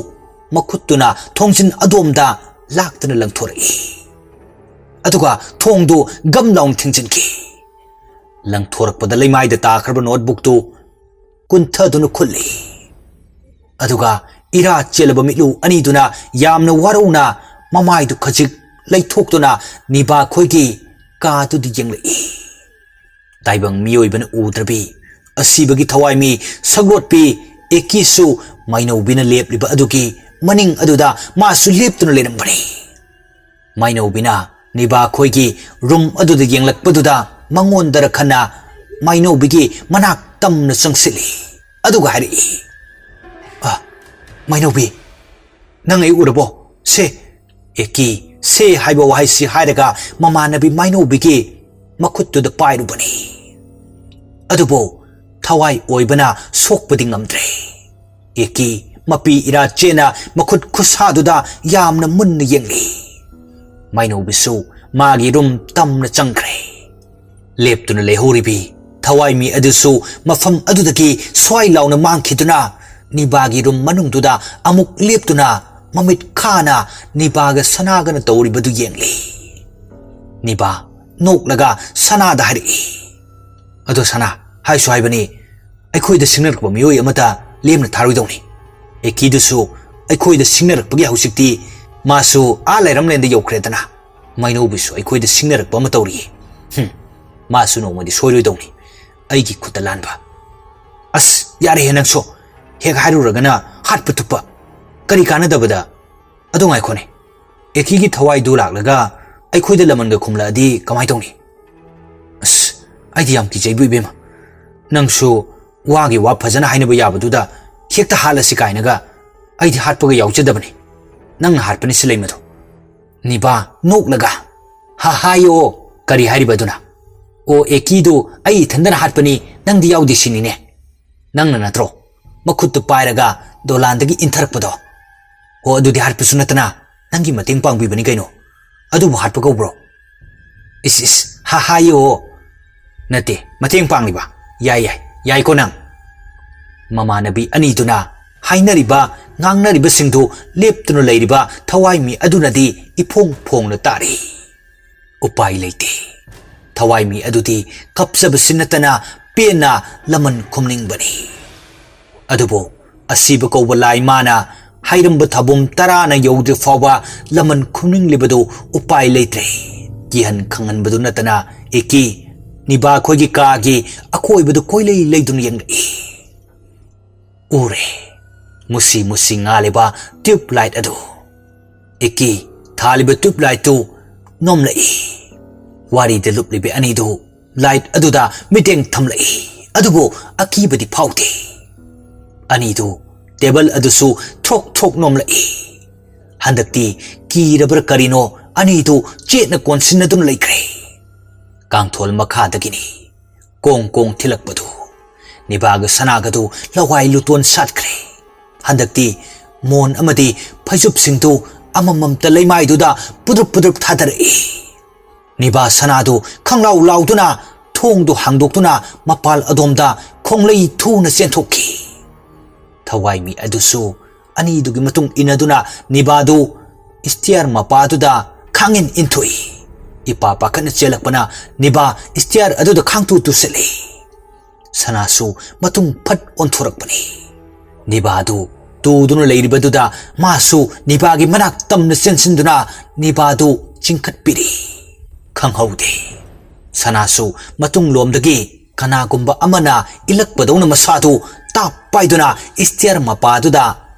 ꯃꯈꯨꯠꯇꯨꯅ ꯊꯣꯡꯖꯤꯟ ꯑꯗꯣꯝꯗ ꯂꯥꯛꯇꯅ ꯂꯪꯊꯣꯔꯛꯏ꯫ ꯑꯗꯨꯒ ꯊꯣꯡꯗꯨ ꯒꯝ ꯂꯥꯎꯅ ꯊꯤꯡꯖꯤꯟꯈꯤ꯫ ꯂꯪꯊꯣꯔꯛꯄꯗ ꯂꯩꯃꯥꯏꯗ ꯇꯥꯈ꯭ꯔꯕ ꯅꯣꯠꯕꯨꯛꯇꯨ ꯀꯨꯟꯊꯗꯨꯅ ꯈꯨꯜꯂꯤ꯫ ꯑꯗꯨꯒ ꯏꯔꯥ ꯆꯦꯜꯂꯕ ꯃꯤꯠꯂꯨ ꯑꯅꯤꯗꯨꯅ ꯌꯥꯝꯅ ꯋꯥꯔꯧꯅ ꯃꯃꯥꯏꯗꯨ ꯈꯖꯤꯛ ꯂꯩꯊꯣꯛꯇꯨꯅ ꯅꯤꯕꯥ ꯈꯣꯏꯒꯤ ꯀꯥꯗꯨꯗ ꯌꯦꯡꯂꯛꯏ꯫ ꯇꯥꯏꯕꯪ ꯃꯤꯑꯣꯏꯕꯅ ꯎꯗ꯭ꯔꯕꯤ ꯑꯁꯤꯕꯒꯤ ꯊꯋꯥꯏꯃꯤ ꯁꯛꯂꯣꯠꯄꯤ ꯑꯦꯀꯤꯁꯨ ꯃꯥꯏꯅꯧꯕꯤꯅ ꯂꯦꯞꯂꯤꯕ ꯑꯗꯨꯒꯤ ꯃꯅꯤꯡ ꯑꯗꯨꯗ ꯃꯥꯁꯨ ꯂꯦꯞꯇꯨꯅ ꯂꯩꯔꯝꯕꯅꯤ꯫ ꯃꯥꯏꯅꯧꯕꯤꯅ ꯅꯤꯕꯥ ꯈꯣꯏꯒꯤ ꯔꯨꯝ ꯑꯗꯨꯗ ꯌꯦꯡꯂꯛꯄꯗꯨꯗ ꯃꯉꯣꯟꯗ ꯔꯈꯟꯅ ꯃꯥꯏꯅꯧꯕꯤꯒꯤ ꯃꯅꯥꯛ ꯇꯝꯅ ꯆꯪꯁꯤꯜꯂꯤ꯫ ꯑꯗꯨꯒ ꯍꯥꯏꯔꯛꯏ, "ꯑ, ꯃꯥꯏꯅꯧꯕꯤ, ꯅꯪ ꯑꯩ ꯎꯔꯕꯣ? ꯁꯦ!" ꯑꯦꯀꯤ "ꯁꯦ" ꯍꯥꯏꯕ ꯋꯥꯍꯩꯁꯤ ꯍꯥꯏꯔꯒ ꯃꯃꯥꯟꯅꯕꯤ ꯃꯥꯏꯅꯧꯕꯤꯒꯤ ꯃꯈꯨꯠꯇꯨꯗ ꯄꯥꯏꯔꯨꯕꯅꯤ꯫ ꯑꯗꯨꯕꯨ ꯊꯋꯥꯏ ꯑꯣꯏꯕꯅ ꯁꯣꯛꯄꯗꯤ ꯉꯝꯗ꯭ꯔꯦ꯫ ꯑꯦꯀꯤ ꯃꯄꯤ ꯏꯔꯥ ꯆꯦꯅ ꯃꯈꯨꯠ ꯈꯨꯁꯥꯗꯨꯗ ꯌꯥꯝꯅ ꯃꯨꯟꯅ ꯌꯦꯡꯂꯤ꯫ ꯃꯥꯏꯅꯧꯕꯤꯁꯨ ꯃꯥꯒꯤ ꯔꯨꯝ ꯇꯝꯅ ꯆꯪꯈ꯭ꯔꯦ꯫ ꯂꯦꯞꯇꯨꯅ ꯂꯩꯍꯧꯔꯤꯕꯤ ꯊꯋꯥꯏꯃꯤ ꯑꯗꯨꯁꯨ ꯃꯐꯝ ꯑꯗꯨꯗꯒꯤ ꯁ꯭ꯋꯥꯏ ꯂꯥꯎꯅ ꯃꯥꯡꯈꯤꯗꯨꯅ ꯅꯤꯕꯥꯒꯤ ꯔꯨꯝ ꯃꯅꯨꯡꯗꯨꯗ ꯑꯃꯨꯛ ꯂꯦꯞꯇꯨꯅ ꯃꯃꯤꯠ ꯈꯥꯅ ꯅꯤꯕꯥꯒ ꯁꯅꯥꯒꯅ ꯇꯧꯔꯤꯕꯗꯨ ꯌꯦꯡꯂꯤ꯫ ꯅꯤꯕꯥ ꯅꯣꯛꯂꯒ ꯁꯅꯥꯗ ꯍꯥꯏꯔꯛꯏ, "ꯑꯗꯣ ꯁꯅꯥ, ꯍꯥꯏꯁꯨ ꯍꯥꯏꯕꯅꯤ, ꯑꯩꯈꯣꯏꯗ ꯁꯤꯡꯅꯔꯛꯄ ꯃꯤꯑꯣꯏ ꯑꯃꯠꯇ ꯂꯦꯝꯅ ꯊꯥꯔꯣꯏꯗꯧꯅꯤ꯫ ꯑꯦꯀꯤꯗꯨꯁꯨ ꯑꯩꯈꯣꯏꯗ ꯁꯤꯡꯅꯔꯛꯄꯒꯤ ꯍꯧꯖꯤꯛꯇꯤ ꯃꯥꯁꯨ ꯑꯥ ꯂꯩꯔꯝꯂꯦꯟꯗ ꯌꯧꯈ꯭ꯔꯦꯗꯅ꯫ ꯃꯥꯏꯅꯧꯕꯤꯁꯨ ꯑꯩꯈꯣꯏꯗ ꯁꯤꯡꯅꯔꯛꯄ ꯑꯃ ꯇꯧꯔꯤꯌꯦ꯫ ꯍꯨꯝ, ꯃꯥꯁꯨ ꯅꯣꯡꯃꯗꯤ ꯁꯣꯏꯔꯣꯏꯗꯧꯅꯤ ꯑꯩꯒꯤ ꯈꯨꯠꯇ ꯂꯥꯟꯕ꯫" "ꯑꯁ, ꯌꯥꯔꯦꯍꯦ ꯅꯪꯁꯨ꯫ ꯍꯦꯛ ꯍꯥꯏꯔꯨꯔꯒꯅ ꯍꯥꯠꯄ ꯇꯨꯞꯄ꯫ ꯀꯔꯤ ꯀꯥꯟꯅꯗꯕꯗ? ꯑꯗꯣ ꯉꯥꯏꯈꯣꯅꯦ, ꯑꯦꯀꯤꯒꯤ ꯊꯋꯥꯏꯗꯨ ꯂꯥꯛꯂꯒ ꯑꯩꯈꯣꯏꯗ ꯂꯃꯟꯒ ꯈꯨꯝꯂꯛꯑꯗꯤ ꯀꯃꯥꯏ ꯇꯧꯅꯤ? ꯑꯁ, ꯑꯩꯗꯤ ꯌꯥꯝ ꯀꯤꯖꯩꯕꯨ ꯏꯕꯦꯝꯃ꯫ ꯅꯪꯁꯨ ꯋꯥꯒꯤ ꯋꯥ ꯐꯖꯅ ꯍꯥꯏꯅꯕ ꯌꯥꯕꯗꯨꯗ ꯍꯦꯛꯇ ꯍꯥꯠꯂꯁꯤ ꯀꯥꯏꯅꯒ ꯑꯩꯗꯤ ꯍꯥꯠꯄꯒ ꯌꯥꯎꯖꯗꯕꯅꯤ꯫ ꯅꯪꯅ ꯍꯥꯠꯄꯅꯤ ꯁꯤꯂꯩꯃꯗꯨ꯫ ꯅꯤꯕꯥ ꯅꯣꯛꯂꯒ, "ꯍꯥ, ꯍꯥꯏꯌꯣ, ꯀꯔꯤ ꯍꯥꯏꯔꯤꯕ ꯑꯗꯨꯅ?" "ꯑꯣ, ꯑꯦꯀꯤꯗꯨ ꯑꯩ ꯏꯊꯟꯗꯅ ꯍꯥꯠꯄꯅꯤ, ꯅꯪꯗꯤ ꯌꯥꯎꯗꯦ ꯁꯤꯅꯤꯅꯦ꯫ ꯅꯪꯅ ꯅꯠꯇ꯭ꯔꯣ ꯃꯈꯨꯠꯇꯨ ꯄꯥꯏꯔꯒ ꯗꯣꯂꯥꯟꯗꯒꯤ ꯏꯟꯊꯔꯛꯄꯗꯣ? ꯑꯣ, ꯑꯗꯨꯗꯤ ꯍꯥꯠꯄꯁꯨ ꯅꯠꯇꯅ ꯅꯪꯒꯤ ꯃꯇꯦꯡ ꯄꯥꯡꯕꯤꯕꯅꯤ ꯀꯩꯅꯣ꯫ ꯑꯗꯨꯕꯨ ꯍꯥꯠꯄ ꯀꯧꯕ꯭ꯔꯣ?" "ꯏꯁ, ꯏꯁ, ꯍꯥ, ꯍꯥꯏꯌꯣ꯫ ꯅꯠꯇꯦ, ꯃꯇꯦꯡ ꯄꯥꯡꯂꯤꯕ꯫ ꯌꯥꯏ, ꯌꯥꯏ, ꯌꯥꯏꯀꯣ ꯅꯪ?" ꯃꯃꯥꯟꯅꯕꯤ ꯑꯅꯤꯗꯨꯅ ꯍꯥꯏꯅꯔꯤꯕ, ꯉꯥꯡꯅꯔꯤꯕꯁꯤꯡꯗꯨ ꯂꯦꯞꯇꯨꯅ ꯂꯩꯔꯤꯕ ꯊꯋꯥꯏꯃꯤ ꯑꯗꯨꯅꯗꯤ ꯏꯐꯣꯡ ꯐꯣꯡꯅ ꯇꯥꯔꯤ꯫ ꯎꯄꯥꯏ ꯂꯩꯇꯦ꯫ ꯊꯋꯥꯏꯃꯤ ꯑꯗꯨꯗꯤ ꯀꯞꯆꯕꯁꯤ ꯅꯠꯇꯅ ꯄꯦꯟꯅ ꯂꯃꯟ ꯈꯨꯝꯅꯤꯡꯕꯅꯤ꯫ ꯑꯗꯨꯕꯨ ꯑꯁꯤꯕ ꯀꯧꯕ ꯂꯥꯏ ꯃꯥꯅ ꯍꯥꯏꯔꯝꯕ ꯊꯥꯕꯨꯝ ꯇꯔꯥꯅ ꯌꯧꯗ꯭ꯔꯤ ꯐꯥꯎꯕ ꯂꯃꯟ ꯈꯨꯝꯅꯤꯡꯂꯤꯕꯗꯨ ꯎꯄꯥꯏ ꯂꯩꯇ꯭ꯔꯦ꯫ ꯀꯤꯍꯟ ꯈꯪꯍꯟꯕꯗꯨ ꯅꯠꯇꯅ ꯏꯀꯤ ꯅꯤꯕꯥ ꯈꯣꯏꯒꯤ ꯀꯥꯒꯤ ꯑꯀꯣꯏꯕꯗꯨ ꯀꯣꯏꯂꯩ ꯂꯩꯗꯨꯅ ꯌꯦꯡꯂꯛꯏ꯫ ꯎꯔꯦ꯫ ꯃꯨꯁꯤ ꯃꯨꯁꯤ ꯉꯥꯜꯂꯤꯕ ꯇ꯭ꯌꯨꯕ ꯂꯥꯏꯠ ꯑꯗꯨ꯫ ꯏꯀꯤ ꯊꯥꯜꯂꯤꯕ ꯇ꯭ꯌꯨꯕ ꯂꯥꯏꯠꯇꯨ ꯅꯣꯝꯂꯛꯏ꯫ ꯋꯥꯔꯤꯗ ꯂꯨꯞꯂꯤꯕ ꯑꯅꯤꯗꯨ ꯂꯥꯏꯠ ꯑꯗꯨꯗ ꯃꯤꯠꯌꯦꯡ ꯊꯝꯂꯛꯏ꯫ ꯑꯗꯨꯕꯨ ꯑꯀꯤꯕꯗꯤ ꯐꯥꯎꯗꯦ꯫ ꯑꯅꯤꯗꯨ ꯇꯦꯕꯜ ꯑꯗꯨꯁꯨ ꯊ꯭ꯔꯣꯛ ꯊ꯭ꯔꯣꯛ ꯅꯣꯝꯂꯛꯏ꯫ ꯍꯟꯗꯛꯇꯤ ꯀꯤꯔꯕ꯭ꯔꯥ ꯀꯔꯤꯅꯣ, ꯑꯅꯤꯗꯨ ꯆꯦꯠꯅ ꯀꯣꯟꯁꯤꯟꯅꯗꯨꯅ ꯂꯩꯈ꯭ꯔꯦ꯫ ꯀꯥꯡꯊꯣꯜ ꯃꯈꯥꯗꯒꯤꯅꯤ ꯀꯣꯡ ꯀꯣꯡ ꯊꯤꯜꯂꯛꯄꯗꯨ꯫ ꯅꯤꯕꯥꯒ ꯁꯅꯥꯒꯗꯨ ꯂꯋꯥꯏ ꯂꯨꯇꯣꯟ ꯁꯥꯠꯈ꯭ꯔꯦ꯫ ꯍꯟꯗꯛꯇꯤ ꯃꯣꯟ ꯑꯃꯗꯤ ꯐꯩꯖꯨꯞꯁꯤꯡꯗꯨ ꯑꯃꯃꯝꯇ ꯂꯩꯃꯥꯏꯗꯨꯗ ꯄꯨꯗ꯭ꯔꯨꯞ ꯄꯨꯗ꯭ꯔꯨꯞ ꯊꯥꯗꯔꯛꯏ꯫ ꯅꯤꯕꯥ ꯁꯅꯥꯗꯨ ꯈꯪꯂꯥꯎ ꯂꯥꯎꯗꯨꯅ ꯊꯣꯡꯗꯨ ꯍꯥꯡꯗꯣꯛꯇꯨꯅ ꯃꯄꯥꯜ ꯑꯗꯣꯝꯗ ꯈꯣꯡꯂꯩ ꯊꯨꯅ ꯆꯦꯟꯊꯣꯛꯈꯤ꯫ ꯊꯋꯥꯏꯃꯤ ꯑꯗꯨꯁꯨ ꯑꯅꯤꯗꯨꯒꯤ ꯃꯇꯨꯡ ꯏꯟꯅꯗꯨꯅ ꯅꯤꯕꯥꯗꯨ ꯏꯁꯇꯤꯌꯥꯔ ꯃꯄꯥꯗꯨꯗ ꯈꯥꯡꯏꯟ ꯏꯟꯊꯣꯛꯏ꯫ ꯏꯄꯥ ꯄꯥꯈꯠꯅ ꯆꯦꯜꯂꯛꯄꯅ ꯅꯤꯕꯥ ꯏꯁꯇꯤꯌꯥꯔ ꯑꯗꯨꯗ ꯈꯥꯡꯇꯨ ꯇꯨꯁꯤꯜꯂꯤ꯫ ꯁꯅꯥꯁꯨ ꯃꯇꯨꯡ ꯐꯠ ꯑꯣꯟꯊꯣꯔꯛꯄꯅꯤ꯫ ꯅꯤꯕꯥꯗꯨ ꯇꯨꯗꯨꯅ ꯂꯩꯔꯤꯕꯗꯨꯗ ꯃꯥꯁꯨ ꯅꯤꯕꯥꯒꯤ ꯃꯅꯥꯛ ꯇꯝꯅ ꯆꯦꯟꯁꯤꯟꯗꯨꯅ ꯅꯤꯕꯥꯗꯨ ꯆꯤꯡꯈꯠꯄꯤꯔꯤ꯫ ꯈꯪꯍꯧꯗꯦ꯫ ꯁꯅꯥꯁꯨ ꯃꯇꯨꯡꯂꯣꯝꯗꯒꯤ ꯀꯅꯥꯒꯨꯝꯕ ꯑꯃꯅ ꯏꯜꯂꯛꯄꯗꯧꯅ ꯃꯁꯥꯗꯨ ꯇꯥꯞ ꯄꯥꯏꯗꯨꯅ ꯏꯁꯇꯤꯌꯥꯔ ꯃꯄꯥꯗꯨꯗ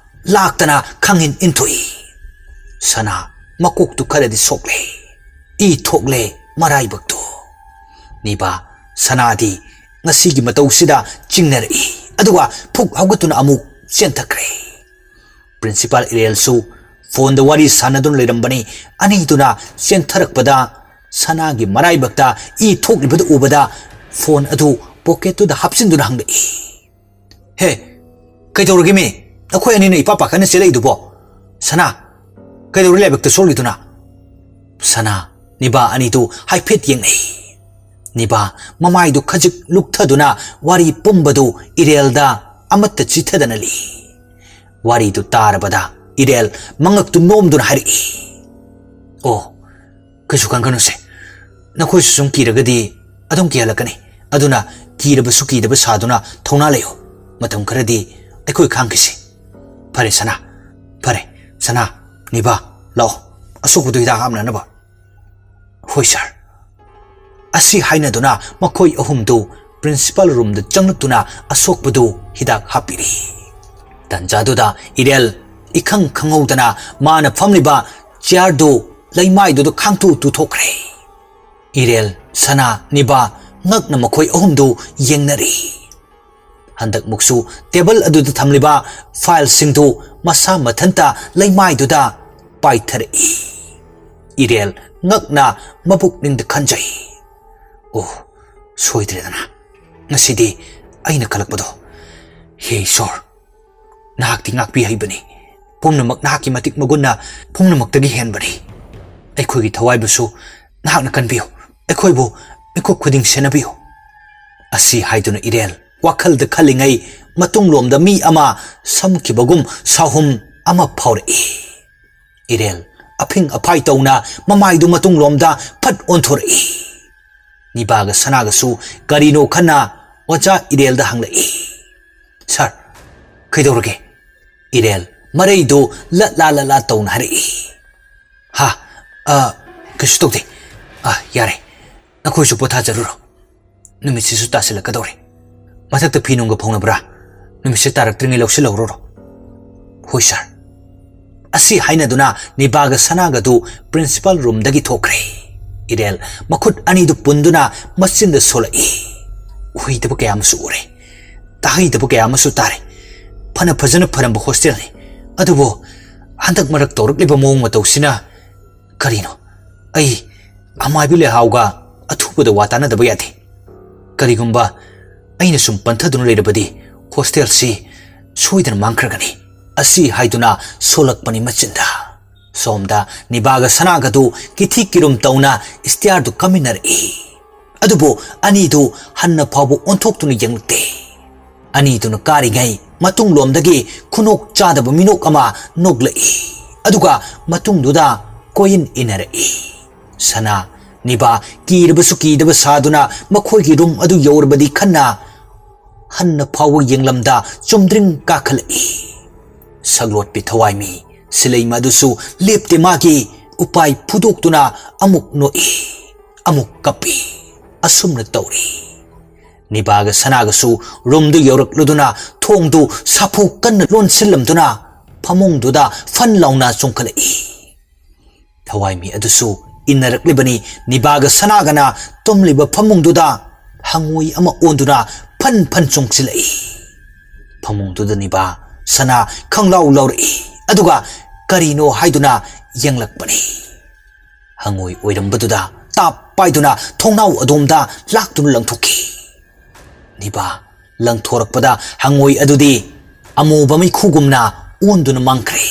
ꯂꯥꯛꯇꯅ ꯈꯥꯡꯏꯟ ꯏꯟꯊꯣꯛꯏ꯫ ꯁꯅꯥ ꯃꯀꯣꯛꯇꯨ ꯈꯔꯗꯤ ꯁꯣꯛꯂꯦ꯫ ꯏ ꯊꯣꯛꯂꯦ ꯃꯔꯥꯏꯕꯛꯇꯨ꯫ ꯅꯤꯕꯥ ꯁꯅꯥꯗꯤ ꯉꯁꯤꯒꯤ ꯃꯇꯧꯁꯤꯗ ꯆꯤꯡꯅꯔꯛꯏ꯫ ꯑꯗꯨꯒ ꯐꯨꯛ ꯍꯧꯒꯠꯇꯨꯅ ꯑꯃꯨꯛ ꯆꯦꯟꯊꯈ꯭ꯔꯦ꯫ ꯄ꯭ꯔꯤꯟꯁꯤꯄꯥꯜ ꯏꯔꯦꯜꯁꯨ ꯐꯣꯟꯗ ꯋꯥꯔꯤ ꯁꯥꯟꯅꯗꯨꯅ ꯂꯩꯔꯝꯕꯅꯤ꯫ ꯑꯅꯤꯗꯨꯅ ꯆꯦꯟꯊꯔꯛꯄꯗ ꯁꯅꯥꯒꯤ ꯃꯔꯥꯏꯕꯛꯇ ꯏ ꯊꯣꯛꯂꯤꯕꯗꯨ ꯎꯕꯗ ꯐꯣꯟ ꯑꯗꯨ ꯄꯣꯀꯦꯠꯇꯨꯗ ꯍꯥꯞꯆꯤꯟꯗꯨꯅ ꯍꯪꯂꯛꯏ꯫ "ꯍꯦ, ꯀꯩꯗꯧꯔꯒꯦ ꯃꯤ? ꯑꯩꯈꯣꯏ ꯑꯅꯤꯅ ꯏꯄꯥ ꯄꯥꯈꯠꯅ ꯆꯦꯜꯂꯛꯏꯗꯨꯕꯣ? ꯁꯅꯥ, ꯀꯩꯗꯧꯔꯦ ꯂꯥꯏꯕꯛꯇ ꯁꯣꯛꯂꯤꯗꯨꯅ?" ꯁꯅꯥ, ꯅꯤꯕꯥ ꯑꯅꯤꯗꯨ ꯍꯥꯏꯐꯦꯠ ꯌꯦꯡꯅꯩ꯫ ꯅꯤꯕꯥ ꯃꯃꯥꯏꯗꯨ ꯈꯖꯤꯛ ꯂꯨꯛꯊꯗꯨꯅ ꯋꯥꯔꯤ ꯄꯨꯝꯕꯗꯨ ꯏꯔꯦꯜꯗ ꯑꯃꯠꯇ ꯆꯤꯊꯗꯅ ꯂꯤ꯫ ꯋꯥꯔꯤꯗꯨ ꯇꯥꯔꯕꯗ ꯏꯔꯦꯜ ꯃꯉꯛꯇꯨ ꯅꯣꯝꯗꯨꯅ ꯍꯥꯏꯔꯛꯏ, "ꯑꯣ, ꯀꯩꯁꯨ ꯈꯟꯒꯅꯨꯁꯦ꯫ ꯅꯈꯣꯏꯁꯨ ꯁꯨꯝ ꯀꯤꯔꯒꯗꯤ ꯑꯗꯨꯝ ꯀꯤꯍꯜꯂꯛꯀꯅꯤ꯫ ꯑꯗꯨꯅ ꯀꯤꯔꯕꯁꯨ ꯀꯤꯗꯕ ꯁꯥꯗꯨꯅ ꯊꯧꯅꯥ ꯂꯩꯌꯨ꯫ ꯃꯇꯝ ꯈꯔꯗꯤ ꯑꯩꯈꯣꯏ ꯈꯥꯡꯈꯤꯁꯤ꯫ ꯐꯔꯦ ꯁꯅꯥ, ꯐꯔꯦ꯫ ꯁꯅꯥ, ꯅꯤꯕꯥ, ꯂꯥꯛꯑꯣ, ꯑꯁꯣꯛꯄꯗꯨ ꯍꯤꯗꯥꯛ ꯍꯥꯞꯅꯅꯕ꯫" "ꯍꯣꯏ ꯁꯥꯔ꯫" ꯑꯁꯤ ꯍꯥꯏꯅꯗꯨꯅ ꯃꯈꯣꯏ ꯑꯍꯨꯝꯗꯨ ꯄ꯭ꯔꯤꯟꯁꯤꯄꯥꯜ ꯔꯨꯝꯗ ꯆꯪꯂꯛꯇꯨꯅ ꯑꯁꯣꯛꯄꯗꯨ ꯍꯤꯗꯥꯛ ꯍꯥꯞꯄꯤꯔꯤ꯫ ꯇꯟꯖꯥꯗꯨꯗ ꯏꯔꯦꯜ ꯏꯈꯪ ꯈꯪꯍꯧꯗꯅ ꯃꯥꯅ ꯐꯝꯂꯤꯕ ꯆꯤꯌꯥꯔꯗꯨ ꯂꯩꯃꯥꯏꯗꯨꯗ ꯈꯥꯡꯇꯨ ꯇꯨꯊꯣꯛꯈ꯭ꯔꯦ꯫ ꯏꯔꯦꯜ, ꯁꯅꯥ, ꯅꯤꯕꯥ ꯉꯛꯅ ꯃꯈꯣꯏ ꯑꯍꯨꯝꯗꯨ ꯌꯦꯡꯅꯔꯤ꯫ ꯍꯟꯗꯛꯃꯨꯛꯁꯨ ꯇꯦꯕꯜ ꯑꯗꯨꯗ ꯊꯝꯂꯤꯕ ꯐꯥꯏꯜꯁꯤꯡꯗꯨ ꯃꯁꯥ ꯃꯊꯟꯇ ꯂꯩꯃꯥꯏꯗꯨꯗ ꯄꯥꯏꯊꯔꯛꯏ꯫ ꯏꯔꯦꯜ ꯉꯛꯅ ꯃꯕꯨꯛꯅꯤꯡꯗ ꯈꯟꯖꯩ, "ꯑꯣ, ꯁꯣꯏꯗ꯭ꯔꯦꯗꯅ꯫ ꯉꯁꯤꯗꯤ ꯑꯩꯅ ꯈꯜꯂꯛꯄꯗꯣ꯫ ꯍꯦ ꯏꯁꯣꯔ, ꯅꯍꯥꯛꯇꯤ ꯉꯥꯛꯄꯤ ꯍꯩꯕꯅꯤ꯫ ꯄꯨꯝꯅꯃꯛ ꯅꯍꯥꯛꯀꯤ ꯃꯇꯤꯛ ꯃꯒꯨꯟꯅ ꯄꯨꯝꯅꯃꯛꯇꯒꯤ ꯍꯦꯟꯕꯅꯤ꯫ ꯑꯩꯈꯣꯏꯒꯤ ꯊꯋꯥꯏꯕꯨꯁꯨ ꯅꯍꯥꯛꯅ ꯀꯟꯕꯤꯌꯨ꯫ ꯑꯩꯈꯣꯏꯕꯨ ꯃꯤꯀꯨꯞ ꯈꯨꯗꯤꯡ ꯁꯦꯟꯅꯕꯤꯌꯨ꯫" ꯑꯁꯤ ꯍꯥꯏꯗꯨꯅ ꯏꯔꯦꯜ ꯋꯥꯈꯜꯗ ꯈꯜꯂꯤꯉꯩ ꯃꯇꯨꯡꯂꯣꯝꯗ ꯃꯤ ꯑꯃ ꯁꯝꯈꯤꯕꯒꯨꯝ ꯁꯥꯍꯨꯝ ꯑꯃ ꯐꯥꯎꯔꯛꯏ꯫ ꯏꯔꯦꯜ ꯑꯐꯤꯡ ꯑꯐꯥꯏ ꯇꯧꯅ ꯃꯃꯥꯏꯗꯨ ꯃꯇꯨꯡꯂꯣꯝꯗ ꯐꯠ ꯑꯣꯟꯊꯣꯔꯛꯏ꯫ ꯅꯤꯕꯥꯒ ꯁꯅꯥꯒꯁꯨ ꯀꯔꯤꯅꯣ ꯈꯟꯅ ꯑꯣꯖꯥ ꯏꯔꯦꯜꯗ ꯍꯪꯂꯛꯏ, "ꯁꯥꯔ, ꯀꯩꯗꯧꯔꯒꯦ?" ꯏꯔꯦꯜ ꯃꯔꯩꯗꯨ ꯂꯠꯂꯥ ꯂꯠꯂꯥ ꯇꯧꯅ ꯍꯥꯏꯔꯛꯏ, "ꯍꯥ? ꯑ, ꯀꯩꯁꯨ ꯇꯧꯗꯦ꯫ ꯑ, ꯌꯥꯔꯦ, ꯅꯈꯣꯏꯁꯨ ꯄꯣꯊꯥꯖꯔꯨꯔꯣ꯫ ꯅꯨꯃꯤꯠꯁꯤꯁꯨ ꯇꯥꯁꯤꯜꯂꯛꯀꯗꯧꯔꯦ꯫ ꯃꯊꯛꯇ ꯐꯤ ꯅꯨꯡꯒ ꯐꯧꯅꯕ꯭ꯔꯥ? ꯅꯨꯃꯤꯠꯁꯦ ꯇꯥꯔꯛꯇ꯭ꯔꯤꯉꯩ ꯂꯧꯁꯤꯜꯍꯧꯔꯨꯔꯣ꯫" "ꯍꯣꯏ ꯁꯥꯔ꯫" ꯑꯁꯤ ꯍꯥꯏꯅꯗꯨꯅ ꯅꯤꯕꯥꯒ ꯁꯅꯥꯒꯗꯨ ꯄ꯭ꯔꯤꯟꯁꯤꯄꯥꯜ ꯔꯨꯝꯗꯒꯤ ꯊꯣꯛꯈ꯭ꯔꯦ꯫ ꯏꯔꯦꯜ ꯃꯈꯨꯠ ꯑꯅꯤꯗꯨ ꯄꯨꯟꯗꯨꯅ ꯃꯆꯤꯟꯗ ꯁꯣꯜꯂꯛꯏ꯫ ꯎꯍꯩꯗꯕ ꯀꯌꯥ ꯑꯃꯁꯨ ꯎꯔꯦ, ꯇꯥꯍꯩꯗꯕ ꯀꯌꯥ ꯑꯃꯁꯨ ꯇꯥꯔꯦ꯫ ꯐꯅ ꯐꯖꯅ ꯐꯔꯝꯕ ꯍꯣꯁꯇꯦꯜꯅꯤ꯫ ꯑꯗꯨꯕꯨ ꯍꯟꯗꯛ ꯃꯔꯛ ꯇꯧꯔꯛꯂꯤꯕ ꯃꯑꯣꯡ ꯃꯇꯧꯁꯤꯅ ꯀꯔꯤꯅꯣ? ꯑꯩ ꯑꯃꯥꯏꯕꯤ ꯂꯩꯍꯥꯎꯒ ꯑꯊꯨꯕꯗ ꯋꯥ ꯇꯥꯅꯗꯕ ꯌꯥꯗꯦ꯫ ꯀꯔꯤꯒꯨꯝꯕ ꯑꯩꯅ ꯁꯨꯝ ꯄꯟꯊꯗꯨꯅ ꯂꯩꯔꯕꯗꯤ ꯍꯣꯁꯇꯦꯜꯁꯤ ꯁꯣꯏꯗꯅ ꯃꯥꯡꯈ꯭ꯔꯒꯅꯤ꯫ ꯑꯁꯤ ꯍꯥꯏꯗꯨꯅ ꯁꯣꯜꯂꯛꯄꯅꯤ ꯃꯆꯤꯟꯗ꯫ ꯁꯣꯝꯗ ꯅꯤꯕꯥꯒ ꯁꯅꯥꯒꯗꯨ ꯀꯤꯊꯤ ꯀꯤꯔꯨꯝ ꯇꯧꯅ ꯏꯁꯇꯤꯌꯥꯔꯗꯨ ꯀꯥꯃꯤꯟꯅꯔꯛꯏ꯫ ꯑꯗꯨꯕꯨ ꯑꯅꯤꯗꯨ ꯍꯟꯅ ꯐꯥꯎꯕ ꯑꯣꯟꯊꯣꯛꯇꯨꯅ ꯌꯦꯡꯂꯛꯇꯦ꯫ ꯑꯅꯤꯗꯨꯅ ꯀꯥꯔꯤꯉꯩ ꯃꯇꯨꯡꯂꯣꯝꯗꯒꯤ ꯈꯨꯅꯣꯛ ꯆꯥꯗꯕ ꯃꯤꯅꯣꯛ ꯑꯃ ꯅꯣꯛꯂꯛꯏ꯫ ꯑꯗꯨꯒ ꯃꯇꯨꯡꯗꯨꯗ ꯀꯣꯏꯏꯟ ꯏꯟꯅꯔꯛꯏ꯫ ꯁꯅꯥ, ꯅꯤꯕꯥ ꯀꯤꯔꯕꯁꯨ ꯀꯤꯗꯕ ꯁꯥꯗꯨꯅ ꯃꯈꯣꯏꯒꯤ ꯔꯨꯝ ꯑꯗꯨ ꯌꯧꯔꯕꯗꯤ ꯈꯟꯅ ꯍꯟꯅ ꯐꯥꯎꯕ ꯌꯦꯡꯂꯝꯗ ꯆꯨꯝꯗ꯭ꯔꯤꯡ ꯀꯥꯈꯠꯂꯛꯏ꯫ ꯁꯛꯂꯣꯠꯄꯤ ꯊꯋꯥꯏꯃꯤ ꯁꯤꯂꯩꯃ ꯑꯗꯨꯁꯨ ꯂꯦꯞꯇꯦ꯫ ꯃꯥꯒꯤ ꯎꯄꯥꯏ ꯐꯨꯗꯣꯛꯇꯨꯅ ꯑꯃꯨꯛ ꯅꯣꯛꯏ, ꯑꯃꯨꯛ ꯀꯞꯄꯤ꯫ ꯑꯁꯨꯝꯅ ꯇꯧꯔꯤ꯫ ꯅꯤꯕꯥꯒ ꯁꯅꯥꯒꯁꯨ ꯔꯨꯝꯗꯨ ꯌꯧꯔꯛꯂꯗꯨꯅ ꯊꯣꯡꯗꯨ ꯁꯥꯐꯨ ꯀꯟꯅ ꯂꯣꯟꯁꯤꯜꯂꯝꯗꯨꯅ ꯐꯃꯨꯡꯗꯨꯗ ꯐꯟ ꯂꯥꯎꯅ ꯆꯣꯡꯈꯠꯂꯛꯏ꯫ ꯊꯋꯥꯏꯃꯤ ꯑꯗꯨꯁꯨ ꯏꯟꯅꯔꯛꯂꯤꯕꯅꯤ꯫ ꯅꯤꯕꯥꯒ ꯁꯅꯥꯒꯅ ꯇꯨꯝꯂꯤꯕ ꯐꯃꯨꯡꯗꯨꯗ ꯍꯪꯉꯣꯏ ꯑꯃ ꯑꯣꯟꯗꯨꯅ ꯐꯟ ꯐꯟ ꯆꯣꯡꯁꯤꯜꯂꯛꯏ꯫ ꯐꯃꯨꯡꯗꯨꯗ ꯅꯤꯕꯥ ꯁꯅꯥ ꯈꯪꯂꯥꯎ ꯂꯥꯎꯔꯛꯏ꯫ ꯑꯗꯨꯒ ꯀꯔꯤꯅꯣ ꯍꯥꯏꯗꯨꯅ ꯌꯦꯡꯂꯛꯄꯅꯤ꯫ ꯍꯪꯉꯣꯏ ꯑꯣꯏꯔꯝꯕꯗꯨꯗ ꯇꯥꯞ ꯄꯥꯏꯗꯨꯅ ꯊꯣꯡꯅꯥꯎ ꯑꯗꯣꯝꯗ ꯂꯥꯛꯇꯨꯅ ꯂꯪꯊꯣꯛꯈꯤ꯫ ꯅꯤꯕꯥ ꯂꯪꯊꯣꯔꯛꯄꯗ ꯍꯪꯉꯣꯏ ꯑꯗꯨꯗꯤ ꯑꯃꯨꯕ ꯃꯩꯈꯨꯒꯨꯝꯅ ꯑꯣꯟꯗꯨꯅ ꯃꯥꯡꯈ꯭ꯔꯦ꯫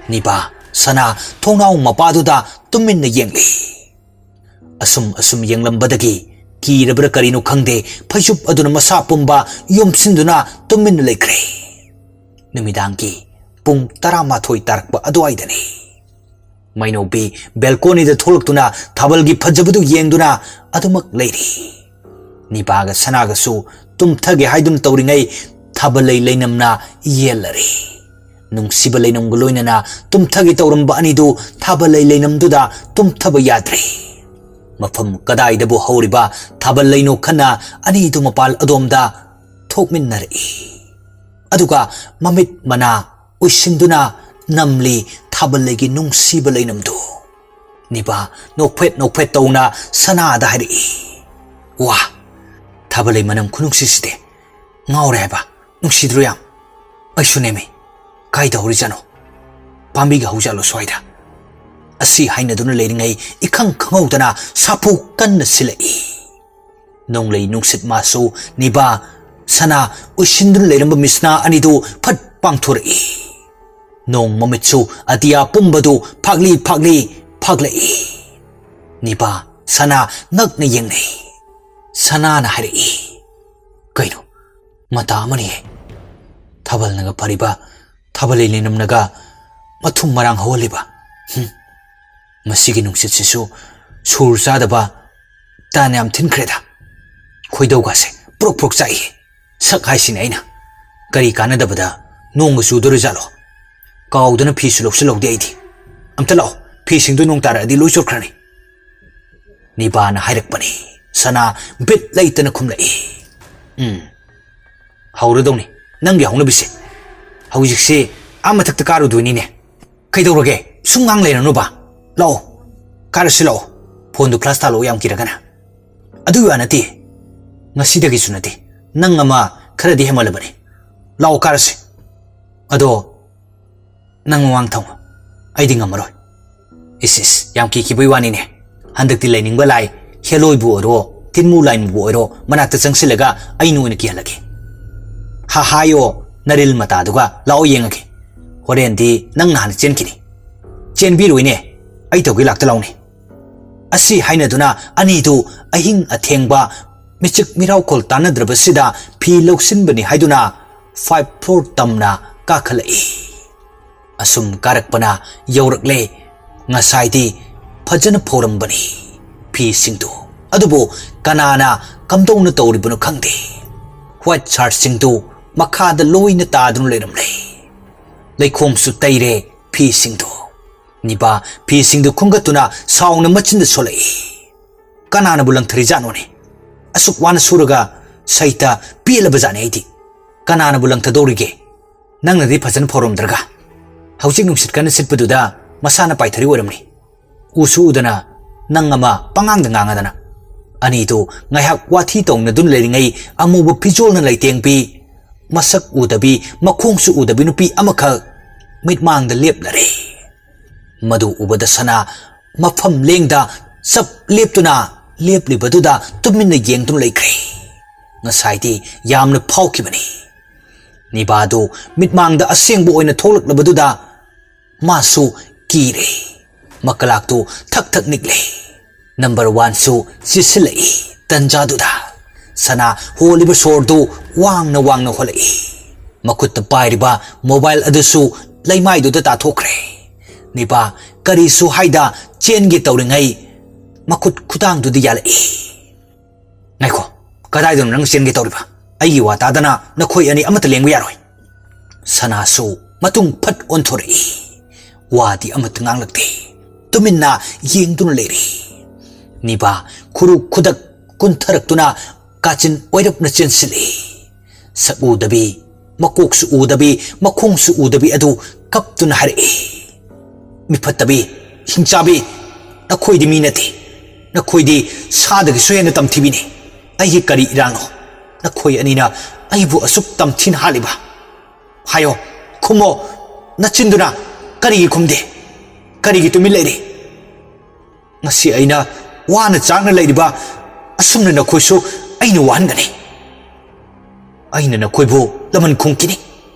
ꯅꯤꯕꯥ ꯁꯅꯥ ꯊꯣꯡꯅꯥꯎ ꯃꯄꯥꯗꯨꯗ ꯇꯨꯃꯤꯟꯅ ꯌꯦꯡꯂꯤ꯫ ꯑꯁꯨꯝ ꯑꯁꯨꯝ ꯌꯦꯡꯂꯝꯕꯗꯒꯤ ꯀꯤꯔꯕ꯭ꯔꯥ ꯀꯔꯤꯅꯣ ꯈꯪꯗꯦ, ꯐꯩꯖꯨꯞ ꯑꯗꯨꯅ ꯃꯁꯥ ꯄꯨꯝꯕ ꯌꯣꯝꯁꯤꯟꯗꯨꯅ ꯇꯨꯃꯤꯟꯅ ꯂꯩꯈ꯭ꯔꯦ꯫ ꯅꯨꯃꯤꯗꯥꯡꯒꯤ ꯄꯨꯡ ꯇꯔꯥꯃꯥꯊꯣꯏ ꯇꯥꯔꯛꯄ ꯑꯗꯨꯋꯥꯏꯗꯅꯤ꯫ ꯃꯩꯅꯧꯕꯤ ꯕꯦꯜꯀꯣꯅꯤꯗ ꯊꯣꯛꯂꯛꯇꯨꯅ ꯊꯥꯕꯜꯒꯤ ꯐꯖꯕꯗꯨ ꯌꯦꯡꯗꯨꯅ ꯑꯗꯨꯃꯛ ꯂꯩꯔꯤ꯫ ꯅꯤꯕꯥꯒ ꯁꯅꯥꯒꯁꯨ ꯇꯨꯝꯊꯒꯦ ꯍꯥꯏꯗꯨꯅ ꯇꯧꯔꯤꯉꯩ ꯊꯥꯕꯜꯂꯩ ꯂꯩꯅꯝꯅ ꯌꯦꯜꯂꯔꯦ꯫ ꯅꯨꯡꯁꯤꯕ ꯂꯩꯅꯝꯒ ꯂꯣꯏꯅꯅ ꯇꯨꯝꯊꯒꯦ ꯇꯧꯔꯝꯕ ꯑꯅꯤꯗꯨ ꯊꯥꯕꯜꯂꯩ ꯂꯩꯅꯝꯗꯨꯗ ꯇꯨꯝꯊꯕ ꯌꯥꯗ꯭ꯔꯦ꯫ ꯃꯐꯝ ꯀꯗꯥꯏꯗꯕꯨ ꯍꯧꯔꯤꯕ ꯊꯥꯕꯜ ꯂꯩꯅꯣ ꯈꯟꯅ ꯑꯅꯤꯗꯨ ꯃꯄꯥꯜ ꯑꯗꯣꯝꯗ ꯊꯣꯛꯃꯤꯟꯅꯔꯛꯏ꯫ ꯑꯗꯨꯒ ꯃꯃꯤꯠ ꯃꯅꯥ ꯎꯏꯁꯤꯟꯗꯨꯅ ꯅꯝꯂꯤ ꯊꯥꯕꯜꯂꯩꯒꯤ ꯅꯨꯡꯁꯤꯕ ꯂꯩꯅꯝꯗꯨ꯫ ꯅꯤꯕꯥ ꯅꯣꯛꯐꯦꯠ ꯅꯣꯛꯐꯦꯠ ꯇꯧꯅ ꯁꯅꯥꯗ ꯍꯥꯏꯔꯛꯏ, "ꯋꯥ, ꯊꯥꯕꯜꯂꯩ ꯃꯅꯝ ꯈꯨꯅꯨꯡꯁꯤꯁꯤꯗꯤ꯫ ꯉꯥꯎꯔꯦ ꯍꯥꯏꯕ, ꯅꯨꯡꯁꯤꯗ꯭ꯔꯣ ꯌꯥꯝ? ꯑꯩꯁꯨ ꯅꯦꯝꯃꯤ꯫ "ꯀꯥꯏꯗ ꯍꯧꯔꯤꯖꯥꯠꯅꯣ? ꯄꯥꯝꯕꯤꯒ ꯍꯧꯖꯥꯠꯂꯣ ꯁ꯭ꯋꯥꯏꯗ?" ꯑꯁꯤ ꯍꯥꯏꯅꯗꯨꯅ ꯂꯩꯔꯤꯉꯩ ꯏꯈꯪ ꯈꯪꯍꯧꯗꯅ ꯁꯥꯐꯨ ꯀꯟꯅ ꯁꯤꯜꯂꯛꯏ꯫ ꯅꯣꯡꯂꯩ ꯅꯨꯡꯁꯤꯠ ꯃꯥꯁꯨ ꯅꯤꯕꯥ ꯁꯅꯥ ꯎꯏꯁꯤꯟꯗꯨꯅ ꯂꯩꯔꯝꯕ ꯃꯤꯁꯅꯥ ꯑꯅꯤꯗꯨ ꯐꯠ ꯄꯥꯡꯊꯣꯔꯛꯏ꯫ ꯅꯣꯡ ꯃꯃꯤꯠꯁꯨ ꯑꯇꯤꯌꯥ ꯄꯨꯝꯕꯗꯨ ꯐꯥꯛꯂꯤ ꯐꯥꯛꯂꯤ ꯐꯥꯛꯂꯛꯏ꯫ ꯅꯤꯕꯥ ꯁꯅꯥ ꯉꯛꯅ ꯌꯦꯡꯅꯩ꯫ ꯁꯅꯥꯅ ꯍꯥꯏꯔꯛꯏ, "ꯀꯩꯅꯣ, ꯃꯇꯥ ꯑꯃꯅꯤꯍꯦ꯫ ꯊꯥꯕꯜꯅꯒ ꯐꯔꯤꯕ, ꯊꯥꯕꯜ ꯂꯩꯅꯝꯅꯒ ꯃꯊꯨꯝ ꯃꯔꯥꯡ ꯍꯧꯍꯜꯂꯤꯕ꯫ ꯍꯨꯝ, ꯃꯁꯤꯒꯤ ꯅꯨꯡꯁꯤꯠꯁꯤꯁꯨ ꯁꯨꯔ ꯆꯥꯗꯕ ꯇꯥꯟ ꯌꯥꯝ ꯊꯤꯟꯈ꯭ꯔꯦꯗ꯫ ꯈꯣꯏꯗꯧꯒꯁꯦ ꯄ꯭ꯔꯣꯛ ꯄ꯭ꯔꯣꯛ ꯆꯥꯛꯏ꯫ ꯁꯛ ꯍꯥꯏꯁꯤꯅꯦ ꯑꯩꯅ꯫ ꯀꯔꯤ ꯀꯥꯟꯅꯗꯕꯗ ꯅꯣꯡꯒ ꯆꯨꯗꯣꯔꯤꯖꯥꯠꯂꯣ? ꯀꯥꯎꯗꯅ ꯐꯤꯁꯨ ꯂꯧꯁꯤꯜꯍꯧꯗꯦ ꯑꯩꯗꯤ꯫ ꯑꯝꯇ ꯂꯥꯛꯑꯣ, ꯐꯤꯁꯤꯡꯗꯣ ꯅꯣꯡ ꯇꯥꯔꯛꯑꯗꯤ ꯂꯣꯏ ꯆꯣꯠꯈ꯭ꯔꯅꯤ꯫" ꯅꯤꯕꯥꯅ ꯍꯥꯏꯔꯛꯄꯅꯤ꯫ ꯁꯅꯥ ꯕꯤꯠ ꯂꯩꯇꯅ ꯈꯨꯝꯂꯛꯏ, "ꯎꯝ, ꯍꯧꯔꯗꯧꯅꯤ ꯅꯪꯒꯤ ꯍꯧꯅꯕꯤꯁꯦ꯫ ꯍꯧꯖꯤꯛꯁꯦ ꯑꯥ ꯃꯊꯛꯇ ꯀꯥꯔꯨꯗꯣꯏꯅꯤꯅꯦ꯫ ꯀꯩꯗꯧꯔꯒꯦ? ꯁꯨꯝ ꯉꯥꯡ ꯂꯩꯔꯅꯨꯕ꯫ ꯂꯥꯛꯑꯣ, ꯀꯥꯔꯁꯤ ꯂꯥꯛꯑꯣ꯫ ꯐꯣꯟꯗꯨ ꯐ꯭ꯂꯥꯁ ꯊꯥꯜꯂꯛꯑꯣ ꯌꯥꯝ ꯀꯤꯔꯒꯅ꯫ ꯑꯗꯨꯒꯤ ꯋꯥ ꯅꯠꯇꯦ, ꯉꯁꯤꯗꯒꯤꯁꯨ ꯅꯠꯇꯦ꯫ ꯅꯪ ꯑꯃ ꯈꯔꯗꯤ ꯍꯦꯟꯃꯜꯂꯕꯅꯤ꯫ ꯂꯥꯛꯑꯣ, ꯀꯥꯔꯁꯤ꯫ ꯑꯗꯣ ꯅꯪ ꯃꯃꯥꯡ ꯊꯝꯃꯣ, ꯑꯩꯗꯤ ꯉꯝꯃꯔꯣꯏ꯫" "ꯏꯁ ꯏꯁ, ꯌꯥꯝ ꯀꯤꯈꯤꯕꯒꯤ ꯋꯥꯅꯤꯅꯦ꯫ ꯍꯟꯗꯛꯇꯤ ꯂꯩꯅꯤꯡꯕ ꯂꯥꯏ, ꯍꯦꯂꯣꯏꯕꯨ ꯑꯣꯏꯔꯣ, ꯇꯤꯟꯃꯨ ꯂꯥꯏꯃꯨꯕꯨ ꯑꯣꯏꯔꯣ, ꯃꯅꯥꯛꯇ ꯆꯪꯁꯤꯜꯂꯒ ꯑꯩꯅ ꯑꯣꯏꯅ ꯀꯤꯍꯜꯂꯒꯦ꯫ ꯍꯥ ꯍꯥꯏꯌꯣ, ꯅꯔꯤꯜ ꯃꯇꯥꯗꯨꯒ ꯂꯥꯛꯑꯣ ꯌꯦꯡꯉꯒꯦ꯫ ꯍꯣꯔꯦꯟꯗꯤ ꯅꯪꯅ ꯍꯥꯟꯅ ꯆꯦꯟꯈꯤꯅꯤ꯫" "ꯆꯦꯟꯕꯤꯔꯣꯏꯅꯦ, ꯑꯩ ꯇꯧꯒꯦ ꯂꯥꯛꯇ ꯂꯥꯎꯅꯦ꯫" ꯑꯁꯤ ꯍꯥꯏꯅꯗꯨꯅ ꯑꯅꯤꯗꯨ ꯑꯍꯤꯡ ꯑꯊꯦꯡꯕ ꯃꯤꯆꯤꯛ ꯃꯤꯔꯥꯎꯈꯣꯜ ꯇꯥꯟꯅꯗ꯭ꯔꯕꯁꯤꯗ ꯐꯤ ꯂꯧꯁꯤꯟꯕꯅꯤ ꯍꯥꯏꯗꯨꯅ ꯐꯥꯏꯚ ꯐ꯭ꯂꯣꯔ ꯇꯝꯅ ꯀꯥꯈꯠꯂꯛꯏ꯫ ꯑꯁꯨꯝ ꯀꯥꯔꯛꯄꯅ ꯌꯧꯔꯛꯂꯦ ꯉꯁꯥꯏꯗꯤ ꯐꯖꯅ ꯐꯧꯔꯝꯕꯅꯤ ꯐꯤꯁꯤꯡꯗꯨ꯫ ꯑꯗꯨꯕꯨ ꯀꯅꯥꯅ ꯀꯝꯗꯧꯅ ꯇꯧꯔꯤꯕꯅꯣ ꯈꯪꯗꯦ, ꯋꯥꯏꯠ ꯁꯥꯔꯠꯁꯤꯡꯗꯨ ꯃꯈꯥꯗ ꯂꯣꯏꯅ ꯇꯥꯗꯨꯅ ꯂꯩꯔꯝꯂꯦ꯫ ꯂꯩꯈꯣꯝꯁꯨ ꯇꯩꯔꯦ ꯐꯤꯁꯤꯡꯗꯨ꯫ ꯅꯤꯕꯥ ꯐꯤꯁꯤꯡꯗꯨ ꯈꯨꯝꯒꯠꯇꯨꯅ ꯁꯥꯎꯅ ꯃꯆꯤꯟꯗ ꯁꯣꯜꯂꯛꯏ꯫ "ꯀꯅꯥꯅꯕꯨ ꯂꯪꯊꯔꯤꯖꯥꯠꯅꯣꯅꯦ? ꯑꯁꯨꯛ ꯋꯥꯅ ꯁꯨꯔꯒ ꯁꯩꯇ ꯄꯦꯜꯂꯕꯖꯥꯠꯅꯤ ꯑꯩꯗꯤ꯫ ꯀꯅꯥꯅꯕꯨ ꯂꯪꯊꯗꯧꯔꯤꯒꯦ? ꯅꯪꯅꯗꯤ ꯐꯖꯅ ꯐꯧꯔꯝꯗ꯭ꯔꯒ꯫ ꯍꯧꯖꯤꯛ ꯅꯨꯡꯁꯤꯠ ꯀꯟꯅ ꯁꯤꯠꯄꯗꯨꯗ ꯃꯁꯥꯅ ꯄꯥꯏꯊꯔꯤ ꯑꯣꯏꯔꯝꯅꯤ꯫ ꯎꯁꯨ ꯎꯗꯅ ꯅꯪ ꯑꯃ ꯄꯉꯥꯡꯗ ꯉꯥꯡꯉꯗꯅ꯫" ꯑꯅꯤꯗꯨ ꯉꯥꯏꯍꯥꯛ ꯋꯥꯊꯤ ꯇꯧꯅꯗꯨꯅ ꯂꯩꯔꯤꯉꯩ ꯑꯃꯨꯕ ꯐꯤꯖꯣꯜꯅ ꯂꯩꯇꯦꯡꯕꯤ ꯃꯁꯛ ꯎꯗꯕꯤ, ꯃꯈꯣꯡꯁꯨ ꯎꯗꯕꯤ ꯅꯨꯄꯤ ꯑꯃꯈꯛ ꯃꯤꯠꯃꯥꯡꯗ ꯂꯦꯞꯂꯔꯦ꯫ ꯃꯗꯨ ꯎꯕꯗ ꯁꯅꯥ ꯃꯐꯝ ꯂꯦꯡꯗ ꯆꯞ ꯂꯦꯞꯇꯨꯅ ꯂꯦꯞꯂꯤꯕꯗꯨꯗ ꯇꯨꯃꯤꯟꯅ ꯌꯦꯡꯗꯨꯅ ꯂꯩꯈ꯭ꯔꯦ꯫ ꯉꯁꯥꯏꯗꯤ ꯌꯥꯝꯅ ꯐꯥꯎꯈꯤꯕꯅꯤ꯫ ꯅꯤꯕꯥꯗꯨ ꯃꯤꯠꯃꯥꯡꯗ ꯑꯁꯦꯡꯕ ꯑꯣꯏꯅ ꯊꯣꯛꯂꯛꯂꯕꯗꯨꯗ ꯃꯥꯁꯨ ꯀꯤꯔꯦ꯫ ꯃꯀꯂꯥꯛꯇꯨ ꯊꯛ ꯊꯛ ꯅꯤꯛꯂꯦ꯫ ꯅꯝꯕꯔ ꯋꯥꯟꯁꯨ ꯆꯦꯁꯤꯜꯂꯛꯏ꯫ ꯇꯟꯖꯥꯗꯨꯗ ꯁꯅꯥ ꯍꯣꯜꯂꯤꯕ ꯁꯣꯔꯗꯨ ꯋꯥꯡꯅ ꯋꯥꯡꯅ ꯍꯣꯜꯂꯛꯏ꯫ ꯃꯈꯨꯠꯇ ꯄꯥꯏꯔꯤꯕ ꯃꯣꯕꯥꯏꯜ ꯑꯗꯨꯁꯨ ꯂꯩꯃꯥꯏꯗꯨꯗ ꯇꯥꯊꯣꯛꯈ꯭ꯔꯦ꯫ ꯅꯤꯕꯥ ꯀꯔꯤꯁꯨ ꯍꯥꯏꯗ ꯆꯦꯟꯒꯦ ꯇꯧꯔꯤꯉꯩ ꯃꯈꯨꯠ ꯈꯨꯗꯥꯡꯗꯨꯗꯤ ꯌꯥꯜꯂꯛꯏ꯫ "ꯉꯥꯏꯈꯣ, ꯀꯗꯥꯏꯗꯅꯣ ꯅꯪ ꯆꯦꯟꯒꯦ ꯇꯧꯔꯤꯕ? ꯑꯩꯒꯤ ꯋꯥ ꯇꯥꯗꯅ ꯅꯈꯣꯏ ꯑꯅꯤ ꯑꯃꯠꯇ ꯂꯦꯡꯕ ꯌꯥꯔꯣꯏ꯫" ꯁꯅꯥꯁꯨ ꯃꯇꯨꯡ ꯐꯠ ꯑꯣꯟꯊꯣꯔꯛꯏ꯫ ꯋꯥꯗꯤ ꯑꯃꯠꯇ ꯉꯥꯡꯂꯛꯇꯦ꯫ ꯇꯨꯃꯤꯟꯅ ꯌꯦꯡꯗꯨꯅ ꯂꯩꯔꯤ꯫ ꯅꯤꯕꯥ ꯈꯨꯔꯨ ꯈꯨꯗꯛ ꯀꯨꯟꯊꯔꯛꯇꯨꯅ ꯀꯥꯆꯤꯟ ꯑꯣꯏꯔꯞꯅ ꯆꯦꯟꯁꯤꯜꯂꯤ꯫ ꯁꯛ ꯎꯗꯕꯤ, ꯃꯀꯣꯛꯁꯨ ꯎꯗꯕꯤ, ꯃꯈꯣꯡꯁꯨ ꯎꯗꯕꯤ ꯑꯗꯨ ꯀꯞꯇꯨꯅ ꯍꯥꯏꯔꯛꯏ, "ꯃꯤꯐꯠꯇꯕꯤ, ꯍꯤꯡꯆꯥꯕꯤ, ꯅꯈꯣꯏꯗꯤ ꯃꯤ ꯅꯠꯇꯦ꯫ ꯅꯈꯣꯏꯗꯤ ꯁꯥꯗꯒꯤꯁꯨ ꯍꯦꯟꯅ ꯇꯝꯊꯤꯕꯤꯅꯤ꯫ ꯑꯩꯒꯤ ꯀꯔꯤ ꯏꯔꯥꯜꯅꯣ ꯅꯈꯣꯏ ꯑꯅꯤꯅ ꯑꯩꯕꯨ ꯑꯁꯨꯛ ꯇꯝꯊꯤꯅ ꯍꯥꯠꯂꯤꯕ? ꯍꯥꯏꯌꯣ, ꯈꯨꯝꯃꯣ, ꯅꯆꯤꯟꯗꯨꯅ ꯀꯔꯤꯒꯤ ꯈꯨꯝꯗꯦ? ꯀꯔꯤꯒꯤ ꯇꯨꯃꯤꯟ ꯂꯩꯔꯤ? ꯉꯁꯤ ꯑꯩꯅ ꯋꯥꯅ ꯆꯥꯛꯅ ꯂꯩꯔꯤꯕ ꯑꯁꯨꯝꯅ ꯅꯈꯣꯏꯁꯨ ꯑꯩꯅ ꯋꯥꯍꯟꯒꯅꯤ꯫ ꯑꯩꯅ ꯅꯈꯣꯏꯕꯨ ꯂꯃꯟ ꯈꯨꯝꯈꯤꯅꯤ꯫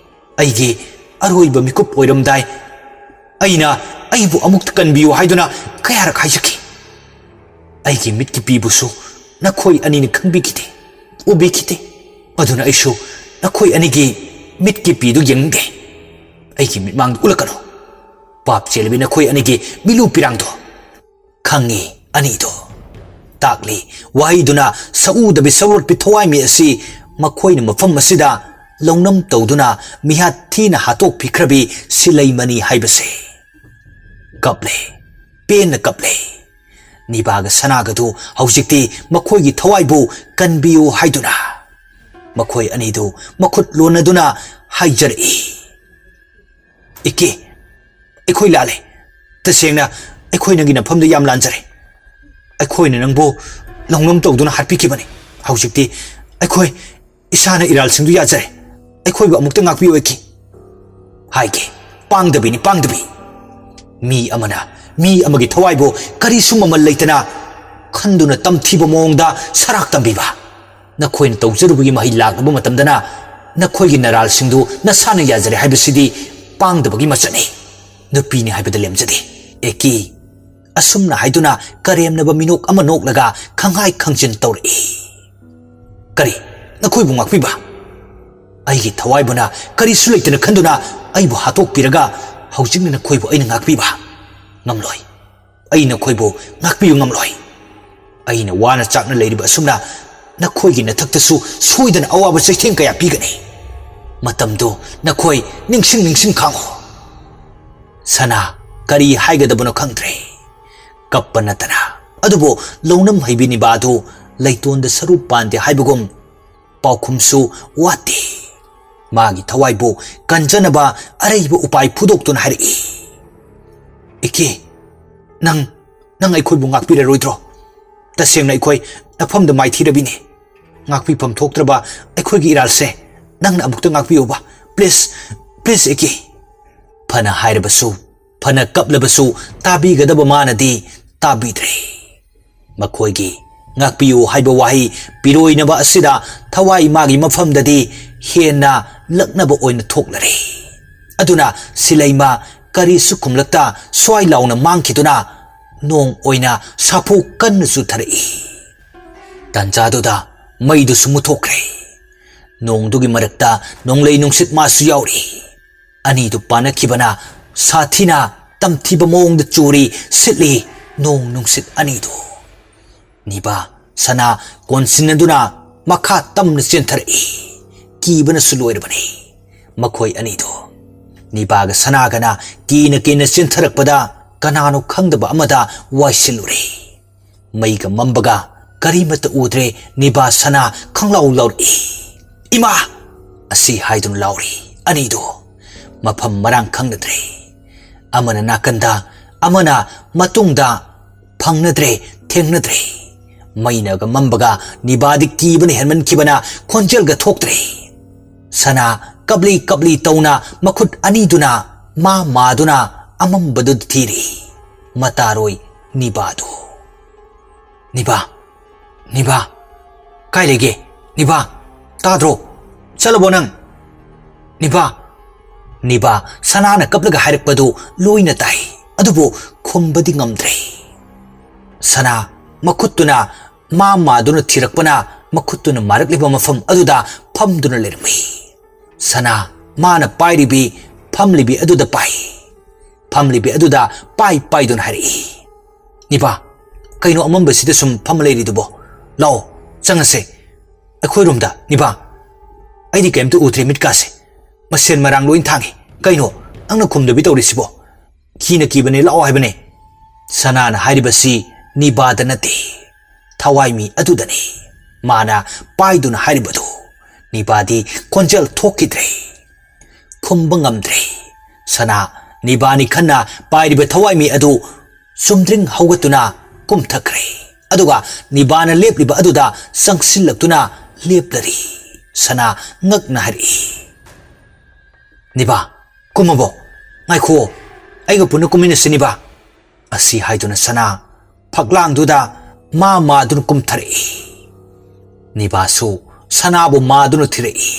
ꯑꯩꯒꯤ ꯑꯔꯣꯏꯕ ꯃꯤꯀꯨꯞ ꯑꯣꯏꯔꯝꯗꯥꯏ ꯑꯩꯅ ꯑꯩꯕꯨ ꯑꯃꯨꯛꯇ ꯀꯟꯕꯤꯌꯨ ꯍꯥꯏꯗꯨꯅ ꯀꯌꯥꯔꯛ ꯍꯥꯏꯖꯈꯤ꯫ ꯑꯩꯒꯤ ꯃꯤꯠꯀꯤ ꯄꯤꯕꯨꯁꯨ ꯅꯈꯣꯏ ꯑꯅꯤꯅ ꯈꯪꯕꯤꯈꯤꯗꯦ, ꯎꯕꯤꯈꯤꯗꯦ꯫ ꯑꯗꯨꯅ ꯑꯩꯁꯨ ꯅꯈꯣꯏ ꯑꯅꯤꯒꯤ ꯃꯤꯠꯀꯤ ꯄꯤꯗꯨ ꯌꯦꯡꯅꯤꯡꯗꯦ꯫ ꯑꯩꯒꯤ ꯃꯤꯠꯃꯥꯡꯗ ꯎꯠꯂꯛꯀꯅꯨ꯫ ꯄꯥꯞ ꯆꯦꯜꯂꯕꯤ ꯅꯈꯣꯏ ꯑꯅꯤꯒꯤ ꯃꯤꯂꯨ ꯄꯤꯔꯥꯡꯗꯣ ꯈꯪꯉꯤ ꯑꯅꯤꯗꯣ ꯇꯥꯛꯂꯤ꯫ ꯋꯥꯍꯩꯗꯨꯅ ꯁꯛꯎꯗꯕꯤ ꯁꯛꯂꯣꯠꯄꯤ ꯊꯋꯥꯏꯃꯤ ꯑꯁꯤ ꯃꯈꯣꯏꯅ ꯃꯐꯝ ꯑꯁꯤꯗ ꯂꯧꯅꯝ ꯇꯧꯗꯨꯅ ꯃꯤꯍꯥꯠ ꯊꯤꯅ ꯍꯥꯠꯇꯣꯛꯄꯤꯈ꯭ꯔꯕꯤ ꯁꯤꯂꯩꯃꯅꯤ ꯍꯥꯏꯕꯁꯦ꯫ ꯀꯞꯂꯦ, ꯄꯦꯟꯅ ꯀꯞꯂꯦ꯫ ꯅꯤꯕꯥꯒ ꯁꯅꯥꯒꯗꯨ ꯍꯧꯖꯤꯛꯇꯤ ꯃꯈꯣꯏꯒꯤ ꯊꯋꯥꯏꯕꯨ ꯀꯟꯕꯤꯌꯨ ꯍꯥꯏꯗꯨꯅ ꯃꯈꯣꯏ ꯑꯅꯤꯗꯨ ꯃꯈꯨꯠ ꯂꯣꯟꯅꯗꯨꯅ ꯍꯥꯏꯖꯔꯛꯏ, "ꯏꯀꯦ, ꯑꯩꯈꯣꯏ ꯂꯥꯜꯂꯦ꯫ ꯇꯁꯦꯡꯅ ꯑꯩꯈꯣꯏ ꯅꯪꯒꯤ ꯅꯐꯝꯗ ꯌꯥꯝ ꯂꯥꯟꯖꯔꯦ꯫ ꯑꯩꯈꯣꯏꯅ ꯅꯪꯕꯨ ꯂꯧꯅꯝ ꯇꯧꯗꯨꯅ ꯍꯥꯠꯄꯤꯈꯤꯕꯅꯤ꯫ ꯍꯧꯖꯤꯛꯇꯤ ꯑꯩꯈꯣꯏ ꯏꯁꯥꯅ ꯏꯔꯥꯜꯁꯤꯡꯗꯨ ꯌꯥꯖꯔꯦ꯫ ꯑꯩꯈꯣꯏꯕꯨ ꯑꯃꯨꯛꯇ ꯉꯥꯛꯄꯤꯌꯨ ꯑꯦꯀꯤ꯫ ꯍꯥꯏꯒꯦ, ꯄꯥꯡꯗꯕꯤꯅꯤ, ꯄꯥꯡꯗꯕꯤ꯫ ꯃꯤ ꯑꯃꯅ ꯃꯤ ꯑꯃꯒꯤ ꯊꯋꯥꯏꯕꯨ ꯀꯔꯤꯁꯨ ꯃꯃꯜ ꯂꯩꯇꯅ ꯈꯟꯗꯨꯅ ꯇꯝꯊꯤꯕ ꯃꯑꯣꯡꯗ ꯁꯔꯥꯛ ꯇꯝꯕꯤꯕ꯫ ꯅꯈꯣꯏꯅ ꯇꯧꯖꯔꯨꯕꯒꯤ ꯃꯍꯩ ꯂꯥꯛꯂꯕ ꯃꯇꯝꯗꯅ ꯅꯈꯣꯏꯒꯤ ꯅꯔꯥꯜꯁꯤꯡꯗꯨ ꯅꯁꯥꯅ ꯌꯥꯖꯔꯦ ꯍꯥꯏꯕꯁꯤꯗꯤ ꯄꯥꯡꯗꯕꯒꯤ ꯃꯆꯠꯅꯤ꯫ ꯅꯨꯄꯤꯅꯤ ꯍꯥꯏꯕꯗ ꯂꯦꯝꯖꯗꯦ꯫ ꯑꯦꯀꯤ, ꯑꯁꯨꯝꯅ ꯍꯥꯏꯗꯨꯅ ꯀꯔꯦꯝꯅꯕ ꯃꯤꯅꯣꯛ ꯑꯃ ꯅꯣꯛꯂꯒ ꯈꯪꯍꯥꯏ ꯈꯪꯖꯤꯟ ꯇꯧꯔꯛꯏ꯫ ꯀꯔꯤ? ꯅꯈꯣꯏꯕꯨ ꯉꯥꯛꯄꯤꯕ? ꯑꯩꯒꯤ ꯊꯋꯥꯏꯕꯨꯅ ꯀꯔꯤꯁꯨ ꯂꯩꯇꯅ ꯈꯟꯗꯨꯅ ꯑꯩꯕꯨ ꯍꯥꯠꯇꯣꯛꯄꯤꯔꯒ ꯍꯧꯖꯤꯛꯅ ꯅꯈꯣꯏꯕꯨ ꯑꯩꯅ ꯉꯥꯛꯄꯤꯕ ꯉꯝꯂꯣꯏ꯫ ꯑꯩ ꯅꯈꯣꯏꯕꯨ ꯉꯥꯛꯄꯤꯕ ꯉꯝꯂꯣꯏ꯫ ꯑꯩꯅ ꯋꯥꯅ ꯆꯥꯛꯅ ꯂꯩꯔꯤꯕ ꯑꯁꯨꯝꯅ ꯅꯈꯣꯏꯒꯤ ꯅꯊꯛꯇꯁꯨ ꯁꯣꯏꯗꯅ ꯑꯋꯥꯕ ꯆꯩꯊꯦꯡ ꯀꯌꯥ ꯄꯤꯒꯅꯤ꯫ ꯃꯇꯝꯗꯨ ꯅꯈꯣꯏ ꯅꯤꯡꯁꯤꯡ ꯅꯤꯡꯁꯤꯡ ꯈꯥꯡꯉꯨ꯫ ꯁꯅꯥ ꯀꯔꯤ ꯍꯥꯏꯒꯗꯕꯅꯣ ꯈꯪꯗ꯭ꯔꯦ꯫ ꯀꯞꯄ ꯅꯠꯇꯅ꯫ ꯑꯗꯨꯕꯨ ꯂꯧꯅꯝ ꯍꯩꯕꯤ ꯅꯤꯕꯥꯗꯨ ꯂꯩꯇꯣꯟꯗ ꯁꯔꯨ ꯄꯥꯟꯗꯦ ꯍꯥꯏꯕꯒꯨꯝ ꯄꯥꯎꯈꯨꯝꯁꯨ ꯋꯥꯠꯇꯦ꯫ ꯃꯥꯒꯤ ꯊꯋꯥꯏꯕꯨ ꯀꯟꯖꯅꯕ ꯑꯔꯩꯕ ꯎꯄꯥꯏ ꯐꯨꯗꯣꯛꯇꯨꯅ ꯍꯥꯏꯔꯛꯏ, "ꯏꯀꯦ, ꯅꯪ, ꯅꯪ ꯑꯩꯈꯣꯏꯕꯨ ꯉꯥꯛꯄꯤꯔꯔꯣꯏꯗ꯭ꯔꯣ? ꯇꯁꯦꯡꯅ ꯑꯩꯈꯣꯏ ꯅꯐꯝꯗ ꯃꯥꯏꯊꯤꯔꯕꯤꯅꯦ꯫ ꯉꯥꯛꯄꯤꯐꯝ ꯊꯣꯛꯇ꯭ꯔꯕ ꯑꯩꯈꯣꯏꯒꯤ ꯏꯔꯥꯜꯁꯦ ꯅꯪꯅ ꯑꯃꯨꯛꯇ ꯉꯥꯛꯄꯤꯌꯨꯕ꯫ Please, please, ꯏꯀꯦ꯫" ꯐꯅ ꯍꯥꯏꯔꯕꯁꯨ, ꯐꯅ ꯀꯞꯂꯕꯁꯨ ꯇꯥꯕꯤꯒꯗꯕ ꯃꯥꯅꯗꯤ ꯇꯥꯕꯤꯗ꯭ꯔꯦ꯫ ꯃꯈꯣꯏꯒꯤ "ꯉꯥꯛꯄꯤꯌꯨ" ꯍꯥꯏꯕ ꯋꯥꯍꯩ ꯄꯤꯔꯣꯏꯅꯕ ꯑꯁꯤꯗ ꯊꯋꯥꯏ ꯃꯥꯒꯤ ꯃꯐꯝꯗꯗꯤ ꯍꯦꯟꯅ ꯂꯛꯅꯕ ꯑꯣꯏꯅ ꯊꯣꯛꯂꯔꯦ꯫ ꯑꯗꯨꯅ ꯁꯤꯂꯩꯃ ꯀꯔꯤꯁꯨ ꯈꯨꯝꯂꯛꯇ ꯁ꯭ꯋꯥꯏ ꯂꯥꯎꯅ ꯃꯥꯡꯈꯤꯗꯨꯅ ꯅꯣꯡ ꯑꯣꯏꯅ ꯁꯥꯐꯨ ꯀꯟꯅ ꯆꯨꯊꯔꯛꯏ꯫ ꯇꯥꯟꯖꯥꯗꯨꯗ ꯃꯩꯗꯨꯁꯨ ꯃꯨꯠꯊꯣꯛꯈ꯭ꯔꯦ꯫ ꯅꯣꯡꯗꯨꯒꯤ ꯃꯔꯛꯇ ꯅꯣꯡꯂꯩ ꯅꯨꯡꯁꯤꯠ ꯃꯥꯁꯨ ꯌꯥꯎꯔꯤ꯫ ꯑꯅꯤꯗꯨ ꯄꯥꯅꯈꯤꯕꯅ ꯁꯥꯊꯤꯅ ꯇꯝꯊꯤꯕ ꯃꯑꯣꯡꯗ ꯆꯨꯔꯤ ꯁꯤꯠꯂꯤ ꯅꯣꯡ ꯅꯨꯡꯁꯤꯠ ꯑꯅꯤꯗꯨ꯫ ꯅꯤꯕꯥ ꯁꯅꯥ ꯀꯣꯟꯁꯤꯟꯅꯗꯨꯅ ꯃꯈꯥ ꯇꯝꯅ ꯆꯦꯟꯊꯔꯛꯏ꯫ ꯀꯤꯕꯅꯁꯨ ꯂꯣꯏꯔꯕꯅꯤ ꯃꯈꯣꯏ ꯑꯅꯤꯗꯨ꯫ ꯅꯤꯕꯥꯒ ꯁꯅꯥꯒꯅ ꯀꯤꯅ ꯀꯤꯅ ꯆꯦꯟꯊꯔꯛꯄꯗ ꯀꯅꯥꯅꯣ ꯈꯪꯗꯕ ꯑꯃꯗ ꯋꯥꯏꯁꯤꯜꯂꯨꯔꯦ꯫ ꯃꯩꯒ ꯃꯝꯕꯒ ꯀꯔꯤꯃꯠꯇ ꯎꯗ꯭ꯔꯦ꯫ ꯅꯤꯕꯥ ꯁꯅꯥ ꯈꯪꯂꯥꯎ ꯂꯥꯎꯔꯛꯏ, "ꯏꯃꯥ!" ꯑꯁꯤ ꯍꯥꯏꯗꯨꯅ ꯂꯥꯎꯔꯤ ꯑꯅꯤꯗꯨ꯫ ꯃꯐꯝ ꯃꯔꯥꯡ ꯈꯪꯅꯗ꯭ꯔꯦ꯫ ꯑꯃꯅ ꯅꯥꯀꯟꯗ, ꯑꯃꯅ ꯃꯇꯨꯡꯗ, ꯐꯪꯅꯗ꯭ꯔꯦ, ꯊꯦꯡꯅꯗ꯭ꯔꯦ꯫ ꯃꯩꯅꯒ ꯃꯝꯕꯒ ꯅꯤꯕꯥꯗꯤ ꯀꯤꯕꯅ ꯍꯦꯟꯃꯟꯈꯤꯕꯅ ꯈꯣꯟꯖꯦꯜꯒ ꯊꯣꯛꯇ꯭ꯔꯦ꯫ ꯁꯅꯥ ꯀꯞꯂꯤ ꯀꯞꯂꯤ ꯇꯧꯅ ꯃꯈꯨꯠ ꯑꯅꯤꯗꯨꯅ ꯃꯥ ꯃꯥꯗꯨꯅ ꯑꯃꯝꯕꯗꯨꯗ ꯊꯤꯔꯤ꯫ ꯃꯇꯥꯔꯣꯏ ꯅꯤꯕꯥꯗꯨ꯫ "ꯅꯤꯕꯥ, ꯅꯤꯕꯥ, ꯀꯥꯏ ꯂꯩꯒꯦ? ꯅꯤꯕꯥ, ꯇꯥꯗ꯭ꯔꯣ? ꯆꯠꯂꯕꯣ ꯅꯪ? ꯅꯤꯕꯥ!" ꯅꯤꯕꯥ ꯁꯅꯥꯅ ꯀꯞꯂꯒ ꯍꯥꯏꯔꯛꯄꯗꯨ ꯂꯣꯏꯅ ꯇꯥꯏ, ꯑꯗꯨꯕꯨ ꯈꯨꯝꯕꯗꯤ ꯉꯝꯗ꯭ꯔꯦ꯫ ꯁꯅꯥ ꯃꯈꯨꯠꯇꯨꯅ ꯃꯥ ꯃꯥꯗꯨꯅ ꯊꯤꯔꯛꯄꯅ ꯃꯈꯨꯠꯇꯨꯅ ꯃꯥꯔꯛꯂꯤꯕ ꯃꯐꯝ ꯑꯗꯨꯗ ꯐꯝꯗꯨꯅ ꯂꯩꯔꯝꯃꯤ꯫ ꯁꯅꯥ ꯃꯥꯅ ꯄꯥꯏꯔꯤꯕꯤ ꯐꯝꯂꯤꯕꯤ ꯑꯗꯨꯗ ꯄꯥꯏ꯫ ꯐꯝꯂꯤꯕꯤ ꯑꯗꯨꯗ ꯄꯥꯏ ꯄꯥꯏꯗꯨꯅ ꯍꯥꯏꯔꯛꯏ, "ꯅꯤꯕꯥ, ꯀꯩꯅꯣ ꯑꯃꯝꯕꯁꯤꯗ ꯁꯨꯝ ꯐꯝꯃ ꯂꯩꯔꯤꯗꯨꯕꯣ? ꯂꯥꯛꯑꯣ, ꯆꯪꯉꯁꯦ ꯑꯩꯈꯣꯏ ꯔꯨꯝꯗ, ꯅꯤꯕꯥ꯫ ꯑꯩꯗꯤ ꯀꯩꯝꯇ ꯎꯗ꯭ꯔꯦ, ꯃꯤꯠꯀꯥꯁꯦ ꯃꯁꯦꯟ ꯃꯔꯥꯡ ꯂꯣꯏ ꯊꯥꯡꯉꯤ꯫ ꯀꯩꯅꯣ ꯅꯪꯅ ꯈꯨꯝꯗꯕꯤ ꯇꯧꯔꯤꯁꯤꯕꯣ? ꯀꯤꯅ ꯀꯤꯕꯅꯦ, ꯂꯥꯛꯑꯣ ꯍꯥꯏꯕꯅꯦ꯫" ꯁꯅꯥꯅ ꯍꯥꯏꯔꯤꯕꯁꯤ ꯅꯤꯕꯥꯗ ꯅꯠꯇꯦ, ꯊꯋꯥꯏꯃꯤ ꯑꯗꯨꯗꯅꯤ꯫ ꯃꯥꯅ ꯄꯥꯏꯗꯨꯅ ꯍꯥꯏꯔꯤꯕꯗꯨ꯫ ꯅꯤꯕꯥꯗꯤ ꯈꯣꯟꯖꯦꯜ ꯊꯣꯛꯈꯤꯗ꯭ꯔꯦ, ꯈꯨꯝꯕ ꯉꯝꯗ꯭ꯔꯦ꯫ ꯁꯅꯥ ꯅꯤꯕꯥꯅꯤ ꯈꯟꯅ ꯄꯥꯏꯔꯤꯕ ꯊꯋꯥꯏꯃꯤ ꯑꯗꯨ ꯆꯨꯝꯗ꯭ꯔꯤꯡ ꯍꯧꯒꯠꯇꯨꯅ ꯀꯨꯝꯊꯈ꯭ꯔꯦ꯫ ꯑꯗꯨꯒ ꯅꯤꯕꯥꯅ ꯂꯦꯞꯂꯤꯕ ꯑꯗꯨꯗ ꯆꯪꯁꯤꯜꯂꯛꯇꯨꯅ ꯂꯦꯞꯂꯔꯤ꯫ ꯁꯅꯥ ꯉꯛꯅ ꯍꯥꯏꯔꯛꯏ, "ꯅꯤꯕꯥ, ꯀꯨꯝꯃꯕꯣ? ꯉꯥꯏꯈꯨꯑꯣ, ꯑꯩꯒ ꯄꯨꯟꯅ ꯀꯨꯝꯃꯤꯟꯅꯁꯤ ꯅꯤꯕꯥ꯫" ꯑꯁꯤ ꯍꯥꯏꯗꯨꯅ ꯁꯅꯥ ꯐꯛꯂꯥꯡꯗꯨꯗ ꯃꯥ ꯃꯥꯗꯨꯅ ꯀꯨꯝꯊꯔꯛꯏ꯫ ꯅꯤꯕꯥꯁꯨ ꯁꯅꯥꯕꯨ ꯃꯥꯗꯨꯅ ꯊꯤꯔꯛꯏ꯫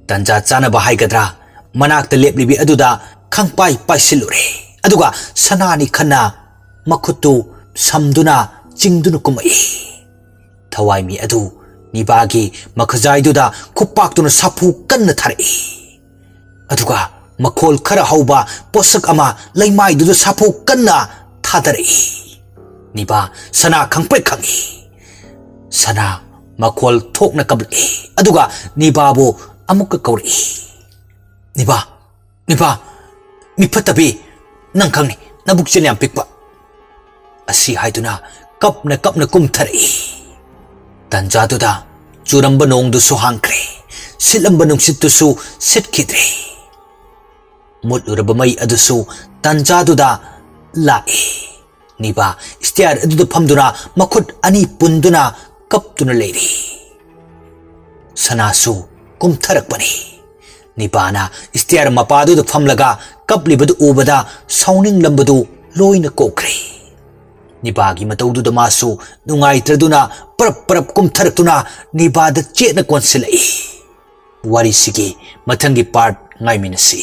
ꯇꯟꯖꯥ ꯆꯥꯅꯕ ꯍꯥꯏꯒꯗ꯭ꯔꯥ, ꯃꯅꯥꯛꯇ ꯂꯦꯞꯂꯤꯕꯤ ꯑꯗꯨꯗ ꯈꯪꯄꯥꯏ ꯄꯥꯏꯁꯤꯜꯂꯨꯔꯦ꯫ ꯑꯗꯨꯒ ꯁꯅꯥꯅꯤ ꯈꯟꯅ ꯃꯈꯨꯠꯇꯨ ꯁꯝꯗꯨꯅ ꯆꯤꯡꯗꯨꯅ ꯀꯨꯝꯃꯛꯏ꯫ ꯊꯋꯥꯏꯃꯤ ꯑꯗꯨ ꯅꯤꯕꯥꯒꯤ ꯃꯈꯖꯥꯏꯗꯨꯗ ꯈꯨꯄꯥꯛꯇꯨꯅ ꯁꯥꯐꯨ ꯀꯟꯅ ꯊꯥꯔꯛꯏ꯫ ꯑꯗꯨꯒ ꯃꯈꯣꯜ ꯈꯔ ꯍꯧꯕ ꯄꯣꯠꯁꯛ ꯑꯃ ꯂꯩꯃꯥꯏꯗꯨꯗ ꯁꯥꯐꯨ ꯀꯟꯅ ꯊꯥꯗꯔꯛꯏ꯫ ꯅꯤꯕꯥ ꯁꯅꯥ ꯈꯪꯄ꯭ꯔꯦꯛ ꯈꯪꯏ꯫ ꯁꯅꯥ ꯃꯈꯣꯜ ꯊꯣꯛꯅ ꯀꯞꯂꯛꯏ꯫ ꯑꯗꯨꯒ ꯅꯤꯕꯥꯕꯨ ꯑꯃꯨꯛꯀ ꯀꯧꯔꯛꯏ꯫ "ꯅꯤꯕꯥ, ꯅꯤꯕꯥ, ꯃꯤ ꯐꯠꯇꯕꯤ, ꯅꯪ ꯈꯪꯅꯤ, ꯅꯕꯨꯛꯆꯦꯜ ꯌꯥꯝ ꯄꯤꯛꯄ꯫" ꯑꯁꯤ ꯍꯥꯏꯗꯨꯅ ꯀꯞꯅ ꯀꯞꯅ ꯀꯨꯝꯊꯔꯛꯏ꯫ ꯇꯟꯖꯥꯗꯨꯗ ꯆꯨꯔꯝꯕ ꯅꯣꯡꯗꯨꯁꯨ ꯍꯥꯡꯈ꯭ꯔꯦ, ꯁꯤꯠꯂꯝꯕ ꯅꯨꯡꯁꯤꯠꯇꯨꯁꯨ ꯁꯤꯠꯈꯤꯗ꯭ꯔꯦ꯫ ꯃꯨꯠꯂꯨꯔꯕ ꯃꯩ ꯑꯗꯨꯁꯨ ꯇꯟꯖꯥꯗꯨꯗ ꯂꯥꯛꯏ꯫ ꯅꯤꯕꯥ ꯁ꯭ꯇꯤꯌꯥꯔ ꯑꯗꯨꯗ ꯐꯝꯗꯨꯅ ꯃꯈꯨꯠ ꯑꯅꯤ ꯄꯨꯟꯗꯨꯅ ꯀꯞꯇꯨꯅ ꯂꯩꯔꯤ꯫ ꯁꯅꯥꯁꯨ ꯀꯨꯝꯊꯔꯛꯄꯅꯤ꯫ ꯅꯤꯕꯥꯅ stair ꯃꯄꯥꯗꯨꯗ ꯐꯝꯂꯒ ꯀꯞꯂꯤꯕꯗꯨ ꯎꯕꯗ ꯁꯥꯎꯅꯤꯡꯂꯝꯕꯗꯨ ꯂꯣꯏꯅ ꯀꯣꯛꯈ꯭ꯔꯦ꯫ ꯅꯤꯕꯥꯒꯤ ꯃꯇꯧꯗꯨꯗ ꯃꯥꯁꯨ ꯅꯨꯡꯉꯥꯏꯇ꯭ꯔꯗꯨꯅ ꯄꯔꯞ ꯄꯔꯞ ꯀꯨꯝꯊꯔꯛꯇꯨꯅ ꯅꯤꯕꯥꯗ ꯆꯦꯠꯅ ꯀꯣꯟꯁꯤꯜꯂꯛꯏ꯫ ꯋꯥꯔꯤꯁꯤꯒꯤ ꯃꯊꯪꯒꯤ part ꯉꯥꯏꯃꯤꯟꯅꯁꯤ꯫